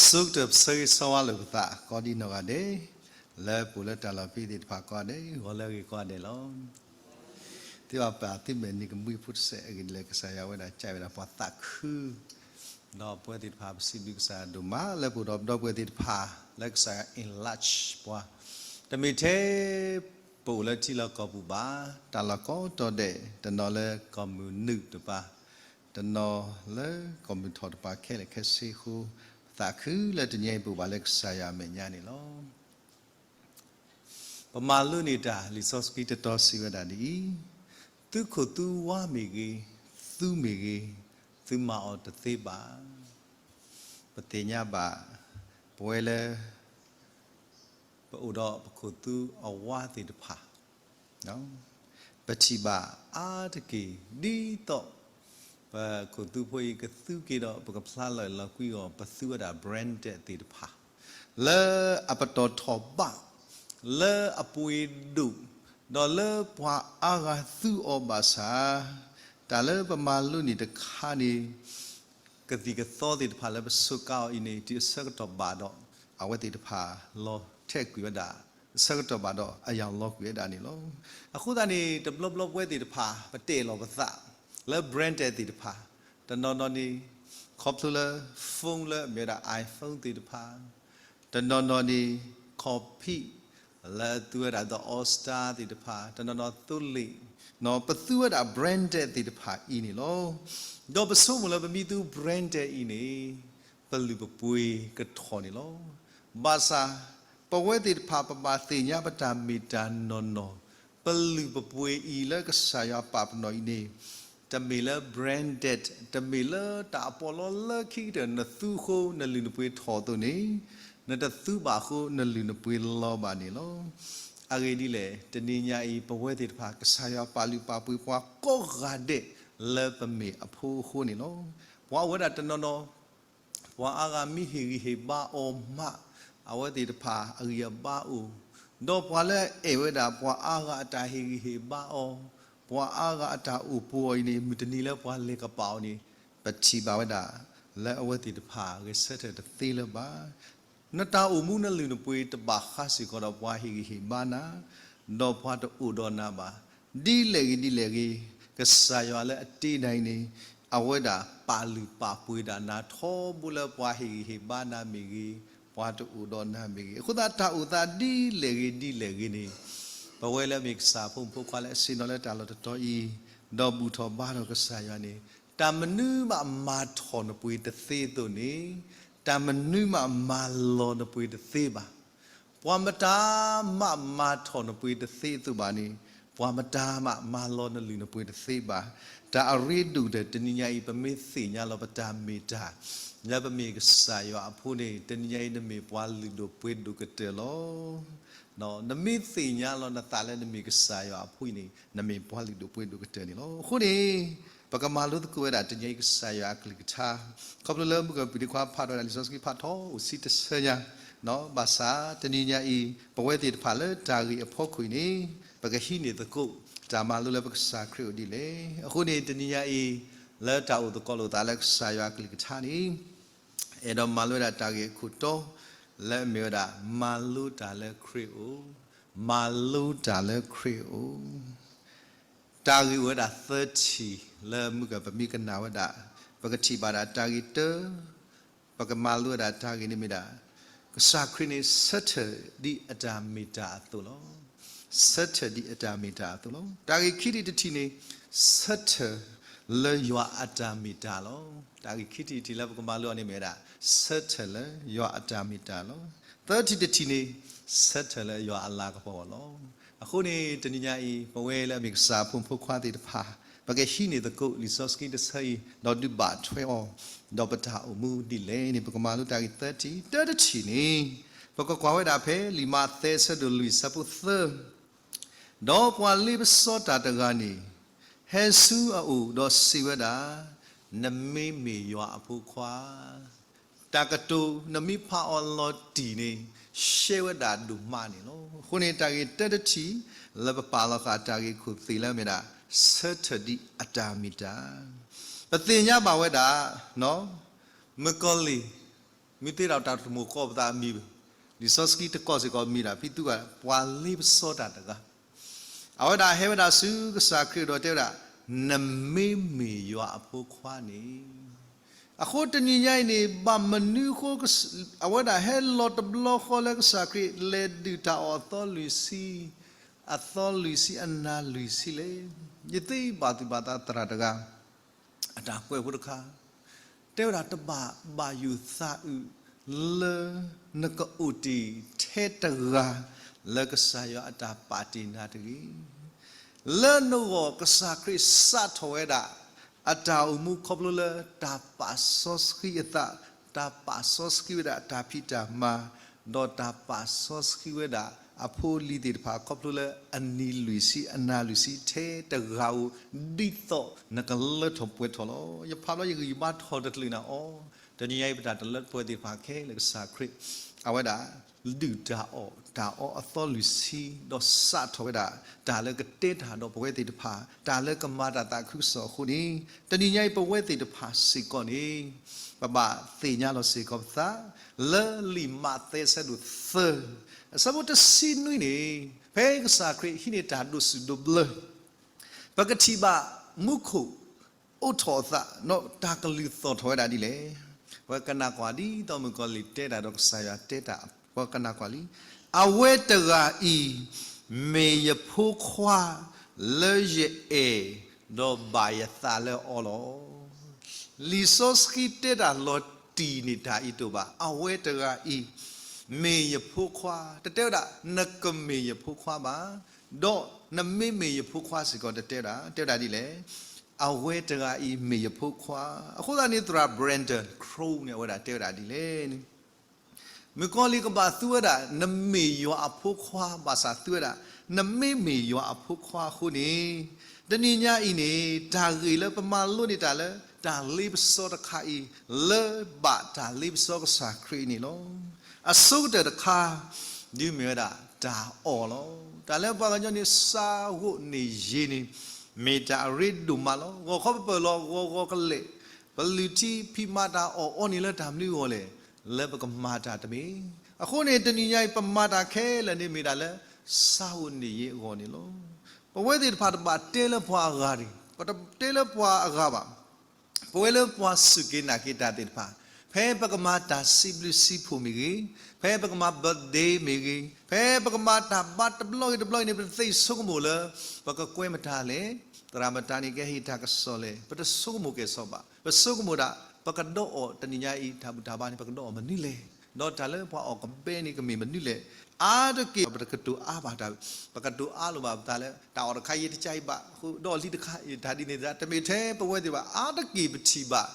ဆိကတၢၢ်ပဆၢဂ့ၤဆၢဝါလိာ်ပသး ကိးဒံနီၢ်ဂၤဒဲး, လၢပအိၣ်လၢတၢ်လီၢ်ဖဲသ့ၣ်တဖၣ်ကိးဂၤဒဲး, ဂီၤလၢအဂ့ၤကိးဂၤဒဲးလီၤ. သုဘၣ်ပာ်သုမဲာ်န့ၣ်ကမှံဖိတစဲးအဂ့ၢ်ဒ်လဲၣ်, ကစၢ်ယွၤဝဲဒၣ်ကးဝဲဒၣ်ပှၤသးခု, ဒီးပဝဲသ့ၣ်တဖၣ်ပစံးဘျုးကစၢ်ယွၤဒိၣ်မး လၢပအိၣ်ဒီးပဒီပုၢ်ဝဲၢ်သ့ၣ်တဖၣ် လၢကစၢ်ယွၤ enlarge ပှၤ, တမ့ၢ်ထဲ ပအိၣ်လၢထံလီၢ်ကီၢ်ပူၤဘၣ်, တၢ်လီၢ်ကိးတီၤဒဲး, တနီၤလၢကီၢ်မုၢ်နုာ်တပၤ, တနီၤလၢကီၢ်မုၢ်ထီၣ်တပၤခဲလၢာ်ခဲဆ့အဃိ, ပသးခုလၢတနံၤအံၤပအိၣ်ဘၣ်လၢကစၢ်ယွၤအမဲာ်ညါန့ၣ်လီၤ. ပမၤလိန့ၢ်တၢ်လံာ်စီဆှံတတီၤစံးဝဲဒၣ်ဒ်အံၤ, သုခိၣ်သုဝါမ့ၢ်ဂ့ၤ, သုမ့ၢ်ဂ့ၤ, သုမၤအီၤတသ့ဘၣ်. ပသ့ၣ်ညါဘၣ်, ပဝဲလၢ ပအိၣ်ဒီးပခိၣ်သုအဝါသ့ၣ်တဖၣ် ပထံၣ်ဘၣ်အါတက့ၢ် ဒ်သိး ပခိၣ်သုဖိအံၤကသူက့ၤဒီး ပကဖျါလီၤအဲၣ်လီၤကွံအီၤ ပသူဝဲဒၣ် branded သ့ၣ်တဖၣ် လၢအပတီၢ်ထီၣ်ဘၣ်, လၢအပှ့ၤဒိၣ်, ဒီးလၢပှၤအါဂၤသူအီၤဘၣ်ဆၣ်, တၢ်လၢပမၤလိန့ၢ်တခါန့ၣ် ကသံၣ်ကသီသ့ၣ်တဖၣ်လၢပစူးကါအီၤအံၤန့ၣ် တုၤအဆၢကတီၢ်ဘၣ်ဒီး အဝဲသ့ၣ်တဖၣ်လီၤထဲးကွံာ်ဝဲဒၣ်, အဆၢကတီၢ်ဘၣ်ဒီးအယၢ်လီၤကွံာ်ဝဲဒၣ်န့ၣ်လီၤ. အဃိသတးန့ၣ် တဘျီဘျီပဝဲသ့ၣ်တဖၣ် ပတဲလီၤပသး လၢ branded သ့ၣ်တဖၣ်, တနီၤနီၤန့ၣ် ခီဖျိလၢ phone လၢအမ့ၢ်ဝဲဒၣ် iPhone သ့ၣ်တဖၣ်, တနီၤနီၤန့ၣ် ခီၣ်ဖံး လၢအသူဝဲဒၣ် The All Star သ့ၣ်တဖၣ်, တနီၤနီၤသိလ့ၣ်, ပသူဝဲဒၣ် branded သ့ၣ်တဖၣ်အံၤန့ၣ်လီၤ. ဒီးပဆိကမိၣ်လၢပမ့ၢ်သူ branded အံၤန့ၣ် ပလုၢ်ပပှ့ၤကထီၣ်န့ၣ်လီၤ. ဘၣ်ဆၣ် ပဝဲသ့ၣ်တဖၣ် ပဘၣ်သ့ၣ်ညါပတၢ်မ့ၢ်တၢ်နီၢ်နီၢ်, ပလုၢ်ပပှ့ၤအံၤလၢကစၢ်ယွၤပာ်ပနီၣ်အံၤန့ၣ် တမ့ၢ်လၢ branded, တမ့ၢ်လၢတၢ်အပီးလီလၢခံကတၢၢ် နသူအဃိ နလုၢ်နပှ့ၤထီၣ်အသိးန့ၣ်, နတသူဘၣ်အဃိ နလုၢ်နပှ့ၤလီၤဘၣ်န့ၣ်လီၤ. အဂ့ၢ်ဒ်လဲၣ်, တနံၤညါအံၤ ပဝဲသ့ၣ်တဖၣ် ကစၢ်ယွၤပာ်လုၢ်ပာ်ပှ့ၤပှၤကိးဂၤဒဲး လၢပမ့ၢ်အဖိအဃိန့ၣ်လီၤ. ပှၤအိၣ်ဝဲဒၣ်တနီၤနီၤ ပှၤအါဂၤမ့ၢ်ဟ့ၣ်ဂံၢ်ဟ့ၣ်ဘါအီၤမး, အဝဲသ့ၣ်တဖၣ်အဂံၢ်အဘါအိၣ်, ဒီးပှၤလၢအအဲၣ်ဝဲဒၣ် ပှၤအါဂၤအတၢ်ဟ့ၣ်ဂံၢ်ဟ့ၣ်ဘါအီၤ, ပှၤအါဂၤအတၢ်အိၣ်ပှဲၤအီၤအံၤန့ၣ် မုၢ်တနံၤလၢပှၤလဲၤကပာ်အီၤန့ၣ်, ပထံၣ်ဘၣ်ဝဲဒၣ် လၢအဝဲသ့ၣ်တဖၣ်ဂဲၤဆၢထၢၣ်တသ့လၢၤဘၣ်. နတၢ်အိၣ်မူနလုၢ်နပှ့ၤတဘၣ်ဃးစ့ၢ်ကီးဒီးပှၤဟ့ၣ်ဂံၢ်ဟ့ၣ်ဘါနၤ, ဒီးပှၤတအိၣ်ဒီးနၤဘၣ်. ဒ်လဲၣ်ဂ့ၤဒ်လဲၣ်ဂ့ၤ, ကစၢ်ယွၤလၢအတ့နၤအံၤန့ၣ်, အဝဲဒၣ်ပာ်လုၢ်ပာ်ပှ့ၤဒၣ်နၤထီဘိလၢပှၤဟ့ၣ်ဂံၢ်ဟ့ၣ်ဘါနၤမ့ၢ်ဂ့ၤ, ပှၤတအိၣ်ဒီးနၤမ့ၢ်ဂ့ၤ, အဃိသတးတၢ်အိၣ်သးဒ်လဲၣ်ဂ့ၤဒ်လဲၣ်ဂ့ၤန့ၣ်, ပဝဲလၢအမ့ၢ်ကစၢ်အဖိမုၣ်ဖိခွါလၢအဆ့ၣ်နီၤလၢတၢ်လီၢ်တတီၤအံၤ, ဒီးဘူၣ်ထီၣ်ဘါထီၣ်ကစၢ်ယွၤန့ၣ်, တၢ်မနုၤမးမၤထီၣ်နပှ့ၤတသ့အသိးန့ၣ်, တၢ်မနုၤမးမၤလီၤနပှ့ၤတသ့ဘၣ်. ပှၤမတၤမးမၤထီၣ်နပှ့ၤတသ့အသိးဘၣ်န့ၣ်, ပှၤမတၤမးမၤလီၤနလုၢ်နပှ့ၤတသ့ဘၣ်. တၢ်အရ့ဒိၣ်ဒီးတနံၤညါအံၤ ပမ့ၢ်သ့ၣ်ညါလီၤပတၢ်မ့ၢ်တၢ်, လၢပမ့ၢ်ကစၢ်ယွၤအဖိန့ၣ် တနံၤညါအံၤနမ့ၢ်ပှၤလုၢ်ဒိၣ်ပှ့ၤဒိၣ်ကတၢၢ်လီၤ. နမ့ၢ်သ့ၣ်ညါလီၤနသးလၢနမ့ၢ်ကစၢ်ယွၤအဖိအံၤန့ၣ် နမ့ၢ်ပှၤလုၢ်ဒိၣ်ပှ့ၤဒိၣ်ကတၢၢ်န့ၣ်လီၤ. အဃိန့ၣ် ပကမၤလိသကိးဝဲဒၣ်တနံၤအံၤကစၢ်ယွၤအကလုၢ်ကထါ, ခီဖျိလၢမုၢ်ကပံၤဒံခွါဖးထီၣ်ဝဲဒၣ်လံာ်စီဆှံဖးထီအိၣ်ဆံတဆၢညါ, ဘၣ်ဆၣ်တနံၤညါအံၤ ပဝဲသ့ၣ်တဖၣ်လၢတၢ်ဂ့ၢ်အဖီခိၣ်အံၤန့ၣ် ပကဟံးန့ၢ်သကိး တၢ်မၤလိလၢပကစၢ်ခရံာ်အိၣ်ဒ်လဲၣ်. အဃိန့ၣ်တနံၤညါအံၤ လၢတၢ်အိၣ်သကိးလိာ်သးလၢကစၢ်ယွၤအကလုၢ်ကထါန့ၣ် အဲၣ်ဒိးမၤလိဝဲဒၣ်တၢ်ဂ့ၢ်အခိၣ်တီ လၢအမ့ၢ်ဝဲဒၣ် မၤလိတၢ်လၢခရံာ်အအိၣ်, မၤလိတၢ်လၢခရံာ်အအိၣ်. တၢ်ဂ့ၢ်အိၣ်ဝဲဒၣ်သၢထံၣ် လၢမုၢ်ကပမ့ၢ်ကနၣ်ဝဲဒၣ်, ပကထံၣ်ဘၣ်ဒၣ်တၢ်ဂ့ၢ်တၢ, ပကမၤလိဝဲဒၣ်တၢ်ဂ့ၢ်န့ၣ်မ့ၢ်ဒၣ် ကစၢ်ခရံာ်န့ၣ်ဆၢထၢၣ်ဒ်အတၢ်မ့ၢ်တၢ်အသိးလီၤ. ဆၢထၢၣ်ဒ်အတၢ်မ့ၢ်တၢ်အသိးလီၤ. တၢ်ဂ့ၢ်ခံထံၣ်တထံၣ်န့ၣ် ဆၢထၢၣ်လၢယွၤအတၢ်မ့ၢ်တၢ်လီၤ. တၢ်ဂ့ၢ်ခံထံၣ်တထံၣ်လၢပကမၤလိအီၤန့ၣ်မ့ၢ်ဝဲဒၣ် ဆၢထၢၣ်လၢယွၤအတၢ်မ့ၢ်တၢ်လီၤ. သၢထံၣ်တထံၣ်န့ၣ် ဆၢထၢၣ်လၢယွၤအလၤကပီၤအဂီၢ်လီၤ. အဃိန့ၣ် တနံၤညါအံၤ ပဝဲလၢအမ့ၢ်ကစၢ်အဖိမုၣ်ဖိခွါသ့ၣ်တဖၣ် ပကဟံးန့ၢ်သကိးလံာ်စီဆှံတဆၢအံၤ ဒီးဒုးဘၣ်ထွဲအီၤ ဒီးပတၢ်အိၣ်မူဒ်လဲၣ်န့ၣ် ပကမၤလိတၢ်ဂ့ၢ်သၢထံၣ်. တၢတထံၣ်န့ၣ် ပကကွၢ်ဝဲဒၣ်ဖဲလံာ်မးသဲအဆၢဒိၣ်လွံၢ်အဆၢဖိသၢ, ဒီးပှၤလ့ပစီတၢ်တဂၤန့ၣ် ဟဲဆူအအိၣ်ဒီးစံးဝဲဒၣ်, နမ့မ့ၢ်ယွၤအဖိခွါ တၢ်ကတိၤနမ့ၢ်ဖးအီၤလီၤတံၢ်န့ၣ် ရှဲဝဲဒၣ်ဒိၣ်မးန့ၣ်လီၤ. အဃိန့ၣ် တၢ်ဂ့ၢ်တၢတထံၣ် လၢပပာ်လီၤဃာ်တၢ်ဂ့ၢ်ခိၣ်သ့ၣ်လၢအမ့ၢ်ဒၣ် ဆၢထၢၣ်ဒ်အတၢ်မ့ၢ်တၢ်, ပသ့ၣ်ညါဘၣ်ဝဲဒၣ် မုၣ်ကီၤလံၢ် မ့ၢ်သ့ဒၣ်တၢ်တမိၣ်ကိးပသးအမံၤ, လံာ်စီဆှံတကိးစ့ၢ်ကီးမံၤဒၣ် ဖံသူၣ်ဂၤ ပှၤလ့ပစီတၢ်တဂၤ, အဝဲဒၣ်ဟဲဝဲဒၣ်ဆူကစၢ်ခရံာ်ဒီးတဲဝဲဒၣ်, နမ့မ့ၢ်ယွၤအဖိခွါန့ၣ်, အဃိတနံၤညါအံၤန့ၣ် ဘၣ်မနုၤအဃိ အဝဲဒၣ်ဟဲလီၤတဘျီဃီလၢကစၢ်ခရံာ်လဲၤဒုၣ်တၢ်အီၣ်အသီလွံၢ်ဆံ, အသီလွံၢ်ဆံအနၤလွံၢ်ဆံလဲၣ်. ယသ့ဘၣ်သူၣ်ဘၣ်သးသရၣ်တဂၤ တဲဝဲဒၣ် တဘၣ်ဘၣ်ယိၣ်သးအုး လၢနကအိၣ်တ့ၢ်ထဲတဂၤ လၢကစၢ်ယွၤအတၢ်ပာ်တ့ၢ်နၤတဂ့ၤ. လၢနဂီၢ်ကစၢ်ခရံာ်စးထီၣ်ဝဲဒၣ် အတၢ်အိၣ်မူခီဖျိလၢတၢ်ပာ်စီဆှံအသး, တၢ်ပာ်စီဆှံဝဲဒၣ်အတၢ်ဖံးတၢ်မၤ, ဒီးတၢ်ပာ်စီဆှံဝဲဒၣ်အဖိအလံၤသ့ၣ်တဖၣ်ခီဖျိလၢအနံၤလွံၢ်ဆံအနၤလွံၢ်ဆံထဲတဂၤဧိၤ, ဒ်သိးနကလၢထီၣ်ပှဲၤထီၣ်လီၤ. ယဖးဘျီယဂံၢ်ယဘါထီၣ်တချုးနၤအီၤ, တနံၤညါအံၤပတၢ်တလၢပှဲၤသ့ၣ်တဖၣ်ခဲလၢာ်ကစၢ်ခရံာ် အဝဲဒၣ် ဒုၣ်တၢ်အီၣ်တၢ်အီအသီလွံၢ်ဆံ, ဒီးစးထီၣ်ဝဲဒၣ် တၢ်လၢကတဲတၢ်ဒီးပဝဲသ့ၣ်တဖၣ်, တၢ်လၢကမၤတၢ်သးခုကစီၣ်အဃိန့ၣ်, တနံၤညါအံၤပဝဲသ့ၣ်တဖၣ်စ့ၢ်ကီးန့ၣ် ပဘၣ်သ့ၣ်ညါလီၤစ့ၢ်ကီးပသး လၢလံာ်မးသဲအဆၢဒိၣ်သၢ အဆၢဖိတဆံနွံန့ၣ်, ဖဲကစၢ်ခရံာ်ဟံးန့ၢ်တၢ်ဒိးစူၣ်ဒိးဘျၢ ပကထံၣ်ဘၣ်မူခိၣ်အိးထီၣ်အသး ဒီးတၢ်ကလုၢ်သီၣ်ထီၣ်ဝဲဒၣ်ဒ်လဲၣ်. ပကနၣ်ကွၢ်ဒ်သိးမုၣ်ကီၤလံၢ်တဲတၢ်ဒီးကစၢ်ယွၤတဲတၢ်, ပကနၣ်ကွၢ်လံ. အဝဲတဂၤအံၤ မ့ၢ်ယဖိခွါလၢယအဲၣ် ဒီးဘၣ်ယသးလၢအီၤလီၤ. လံာ်စီဆှံတဲတၢ်လီၤတံၢ်န့ၢ်တၢ်အံၤတအိၣ်ဘၣ်. အဝဲတဂၤအံၤ မ့ၢ်ယဖိခွါ, တတဲဝဲဒၣ် နကမ့ၢ်ယဖိခွါဘၣ်, ဒီးနမ့မ့ၢ်ယဖိခွါစ့ၢ်ကီးတတဲဝဲဒၣ်, တဲဝဲဒၣ်ဒ်လဲၣ်. အဝဲတဂၤအံၤမ့ၢ်ယဖိခွါ. အဃိသတးန့ၣ် သရၣ် Brandon Crow န့ၣ် အဝဲဒၣ်တဲဝဲဒၣ်ဒ်လဲၣ်န့ၣ် မုၣ်ကီၤလံၢ်ကဘၣ်သူဝဲဒၣ် နမ့ၢ်ယွၤအဖိခွါ, ဘၣ်ဆၣ်သူဝဲဒၣ် နမ့မ့ၢ်ယွၤအဖိခွါအဃိန့ၣ်, တနံၤညါအံၤန့ၣ် တၢ်ဂ့ၢ်လၢပမၤလိန့ၢ်တၢ်လၢ တၢ်လ့ပစီတခါအံၤ လၢဘၣ်တၢ်လ့ပစီကစၢ်ခရံာ်န့ၣ်လီၤ. အဆိကတၢၢ်တခါ ဒုးမ့ၢ်ဝဲဒၣ်တၢ်အီၣ်လီၤ. တၢ်လၢပှၤကညီန့ၣ် စးဂိးန့ၢ်ယ့ၤန့ၣ် မ့ၢ်တၢ်အရ့ဒိၣ်မးလီၤ. ဂီၤခီပပၢၢ်လီၤ ဂီၤဂီၤကလဲာ် ပလုၢ်ထံဖံးမၤတၢ်အီၣ်အီၤန့ၣ်လၢတၢ်မနုၤအဂီၢ်လဲၣ်. လၢပကမၤတၢ်တမ့ၢ်. အဃိန့ၣ် တနံၤညါအံၤ ပမၤတၢ်ခဲလၢာ်န့ၣ်မ့ၢ်ဒၣ်လၢ စးဂိးန့ၢ်ယ့ၤအဂီၢ်န့ၣ်လီၤ. ပဝဲသ့ၣ်တဖၣ်တဘၣ်တဲလၢပှၤအဂၤတဂ့ၤ, ပတတဲလၢပှၤအဂၤဘၣ်. ပဝဲလၢပှၤစူၢ်က့ၤနာ်က့ၤတၢ်သ့ၣ်တဖၣ်, ဖဲပကမၤတၢ်စံးဘျုးစံးဖှိၣ်မ့ၢ်ဂ့ၤ, ဖဲပကမၤ birthday မ့ၢ်ဂ့ၤ, ဖဲပကမၤတၢ်ဘါတဘျီဂ့ၤတဘျီဂ့ၤန့ၣ် ပတသ့ဆိကမိၣ်လၢ ပကကွဲမတၤလဲၣ်, သရၣ်မတၤန့ၣ် ကဟ့ၣ်တၢ်ကစီၣ်လဲၣ်, ပတဆိကမိၣ်ကဲၣ်ဆိးဘၣ်. ပဆိကမိၣ်ဒၣ် ပကဒီးအီၣ်တနံၤညါအံၤ တၢ်ဘူၣ်တၢ်ဘါန့ၣ် ပကဒီးအီၣ်မနုၤလဲၣ်, ဒီးတၢ်လၢပှၤအီၣ်ကဘဲန့ၣ် ကမ့ၢ်မနုၤလဲၣ်. အါတက့ၢ် ပတကတိၤအါဘၣ်တၢ်, ပကတိၤအါလိာ်ဘၣ်ပသးလၢ တၢ်အီၣ်တခါယံၤတကါအံၤဘၣ်, အဃိဒီးလံတခါအံၤ တၢ်ဒ်န့ၣ်သတး တမ့ၢ်ထဲပဝဲသ့ၣ်ဘၣ်. အါတက့ၢ်ပထံၣ်ဘၣ်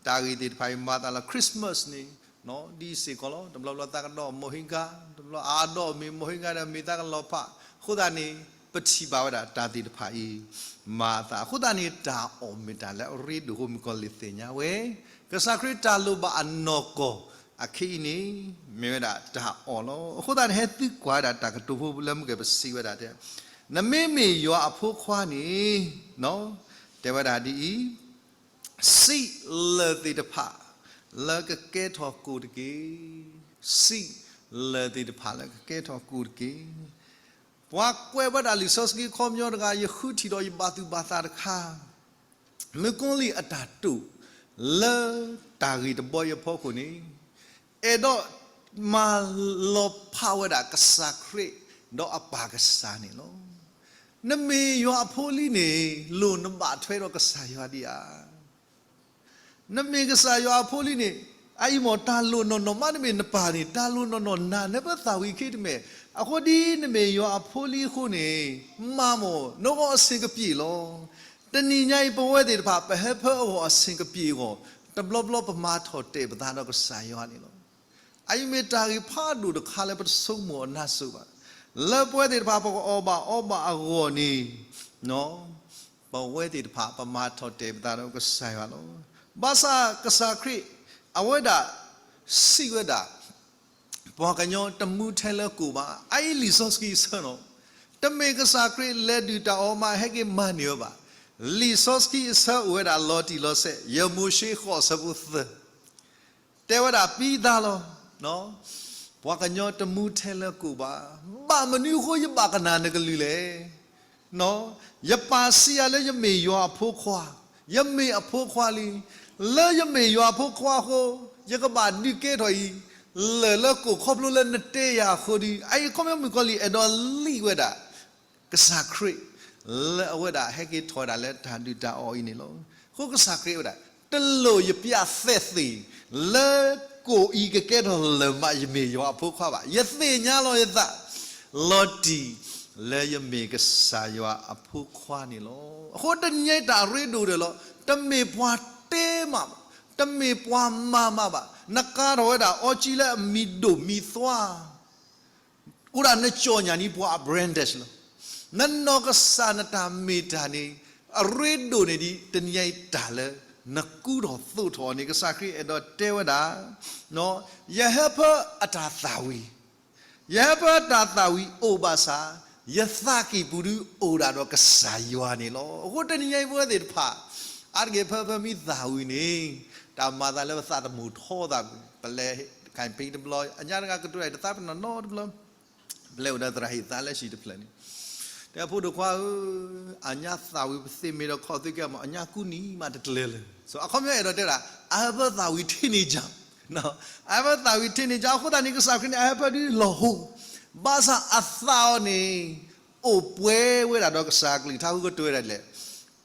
တၢ်ဂ့ၢ်သ့ၣ်တဖၣ်အံၤ မၤသးလၢ Christmas န့ၣ် ဒ်စ့ၢ်ကီးလီၤ. တဘျီဘျီသးကဒီးအီၣ်မိၢ်ဟံၣ်ကါ, တဘျီအါဒီးအီၣ်မ့ၢ်မိၢ်ဟံၣ်ကါဒီး မ့ၢ်သးကလီၤဖး. အဃိသတးန့ၣ် ပထံၣ်ဘၣ်ဝဲဒၣ်တၢ်သ့ၣ်တဖၣ်အံၤ မၤအသး. အဃိသတးန့ၣ် တၢ်အီၣ်မ့ၢ်တၢ်လၢအရ့ဒိၣ်အဃိ မုၣ်ကီၤလံၢ်သ့ၣ်ညါဝဲ ကစၢ်ခရံာ်တၢ်လိၣ်ဘၣ်အနီၢ်ကီၢ်အခံအံၤန့ၣ် မ့ၢ်ဝဲဒၣ်တၢ်အီၣ်လီၤ. အဃိသတးန့ၣ် ဟဲသံကွၢ်ဝဲဒၣ်တၢ်ကတိၤဖိလၢမုၢ်ကဲၣ်ပစံးဝဲဒၣ်တဲ, နမ့မ့ၢ်ယွၤအဖိခွါန့ၣ် တဲဝဲဒၣ်ဒ်အံၤ, စံးလၢၢ်သ့ၣ်တဖၣ်လၢကကဲထီၣ်ကိၣ်တက့ၢ်. စံးလၢၢ်သ့ၣ်တဖၣ်လၢကကဲထီၣ်ကိၣ်တက့ၢ်. ပှၤကွဲးဝဲဒၣ်လံာ်စီဆှံအခီပညီတဂၤ ယဃုထံၣ်ဒီးယဘၣ်သူၣ်ဘၣ်သးတခါ, မုၣ်ကီၤလံၢ်အတၢ်တိာ်လၢတၢ်ဂ့ၢ်တဘီအံၤအဖီခိၣ်န့ၣ် အဲၣ်ဒိးမၤလီၤဖးဝဲဒၣ်ကစၢ်ခရံာ် ဒီးအပၢ်ကစၢ်န့ၣ်လီၤ. နမ့ၢ်ယွၤအဖိလံန့ၣ် လိၣ်နဘၣ်ထွဲဒီးကစၢ်ယွၤဒံးဧါ. နမ့ၢ်ကစၢ်ယွၤအဖိလံန့ၣ် အအံၤမ့ၢ်တၢ်လိၣ်နီၢ်နီၢ်မး နမ့ၢ်နပၢ်န့ၣ် တၢ်လိၣ်နီၢ်နီၢ်နၤ နပသးဝံၤခံတမ့ၢ်. အဃိဒ်နမ့ၢ်ယွၤအဖိလံအဃိန့ၣ် မၤမ့ၢ် နဂီၢ်အဆ့ၣ်ကပံာ်လီၤ. တနံၤညါအံၤ ပဝဲသ့ၣ်တဖၣ် ပဟၢဖၢအဂီၢ်အဆ့ၣ်ကပံာ်အဂီၢ် တဘျီဘျီပမၤထီၣ်တဲာ်ပသးဒီးကစၢ်ယွၤန့ၣ်လီၤ. အအံၤမ့ၢ်တၢ်ဂ့ၢ်ဖးဒိၣ်တခါလၢပတဆိကမိၣ်အနၢ်စိၤဘၣ်. လၢပဝဲသ့ၣ်တဖၣ် ပကအီၣ်ဘၣ်အီဘၣ်အဂီၢ်န့ၣ် ပဝဲသ့ၣ်တဖၣ်ပမၤထီၣ်တဲာ်ပသးဒီးကစၢ်ယွၤလီၤ. ဘၣ်ဆၣ်ကစၢ်ခရံာ် အဝဲဒၣ်စံးဝဲဒၣ် ပှၤကညီတမူထဲလၢကိၣ်ဘၣ်. အအံၤလံာ်စီဆှံအဆၢနီၤ, တမ့ၢ်ကစၢ်ခရံာ်လဲၤဒုၣ်တၢ်အီၣ်မးဟဲက့ၤမၤန့ၢ်ဝဲဘၣ်. လံာ်စီဆှံအဆၢအိၣ်ဝဲဒၣ်လီၤတံၢ်လီၤဆဲး, ယမိၤၡ့ဃိးဆၢဖိသၢ တဲဝဲဒၣ်ပံသးလီၤ, ပှၤကညီတမူထဲလၢကိၣ်ဘၣ်. ဘၣ်မနုၤအဃိယဘၣ်ကနၣ်နကလုၢ်လဲၣ်. ယပာ်စံးယၤလၢယမ့ၢ်ယွၤအဖိခွါ, ယမ့ၢ်အဖိခွါလံ. လၢယမ့ၢ်ယွၤအဖိခွါအဃိ, ယကဘၣ်ဒုးကဲထီၣ်အံၤ လၢၢ်လၢကိၣ်ခီဖျိလၢနတဲယၤအဃိဒီး, အအံၤခီပညီမုၣ်ကီၤလံၢ်အဲၣ်ဒိးလံၣ်ဝဲဒၣ် ကစၢ်ခရံာ် လၢအဝဲဒၣ်ဟဲက့ၤထီၣ်ဝဲဒၣ်လၢတၢ်ဒုၣ်တၢ်အီၣ်အံၤန့ၣ်လီၤ. အဃိကစၢ်ခရံာ်ဝဲဒၣ် တလိၣ်ယပျးသဲးသ့ၣ် လၢကိၣ်အံၤကကဲထီၣ်လၢၢ်မး ယမ့ၢ်ယွၤအဖိခွါဘၣ်. ယသ့ၣ်ညါလီၤယသး လီၤတံၢ် လၢယမ့ၢ်ကစၢ်ယွၤအဖိခွါန့ၣ်လီၤ. အဃိတနံၤညါအံၤတၢ်ရ့ဒိၣ်ဒၣ်လီၤ. တမ့ၢ်ပှၤတဲမးဘၣ်, တမ့ၢ်ပှၤမၤမးဘၣ်. နကၤထီၣ်ဝဲဒၣ်အီကၠံလၢအမံၤဒိၣ်မံၤသွါ အိၣ်ဒၣ်နကၠီၣ်ညါန့ၣ် ပှၤအ brandish လီၤ. နနီၢ်ကစၢ်နတၢ်မ့ၢ်တၢ်န့ၣ် အရ့ဒိၣ်န့ၢ်ဒံး တနံၤညါအံၤတၢ်လၢ နကူထီၣ်သိးထီၣ်အီၤန့ၣ် ကစၢ်ခရံာ်အဲၣ်ဒိးတဲဝဲဒၣ်, ယဟၢဖၢအတၢ်သၣ်ဝံၤ, ယဟၢဖၢအတၢ်သၣ်ဝံၤအိၣ်ဘၣ်ဆၣ်, ယသးကံၢ်ပူၤဒုအိၣ်ဒၣ်ဒီးကစၢ်ယွၤန့ၣ်လီၤ. အဃိတနံၤညါအံၤပဝဲသ့ၣ်တဖၣ် အါတက့ၢ်ဖၢဖၢမ့ၢ်သၣ်ဝံၤန့ၣ်, တၢ်မၤသးလၢပသးတမုာ်ထီသး, ပလဲၤ campaign တဘျီ, အညါတဂၤကတိၤတၢ်အံၤတသးပ့ၤနီၣ်နီတဘျီ ပလဲၤအိၣ်ဒီးသရၣ်ဟ့ၣ်သးလၢဟံၣ်တဖျၢၣ်န့ၣ်, တဲဖိဒိၣ်ခွါဧၢ, အညါသၣ်ဝံၤပသ့ၣ်မ့ၢ်ဒီးခီၣ်သုကဲမး အညါကူနံၤမးတကျၢၤလၢၤ. အခီပညီအဲၣ်ဒိးတဲဒၣ် အဟၢဖၢသၣ်ဝံၤထံၣ်န့ၢ်ကၠီ, အဟၢဖၢသၣ်ဝံၤထံၣ်န့ၢ်ကၠီ အဃိသတးန့ၣ် ကစၢ်ခရံာ်န့ၣ် အဟၢဖၢဒုလီၤဟိ, ဘၣ်ဆၣ်အသးအီၤန့ၣ် အိၣ်ပှဲၤဝဲဒၣ်ဒီးကစၢ်အကလုၢ်ကထါအဃိကတိၤဝဲဒၣ်ဒ်လဲၣ်,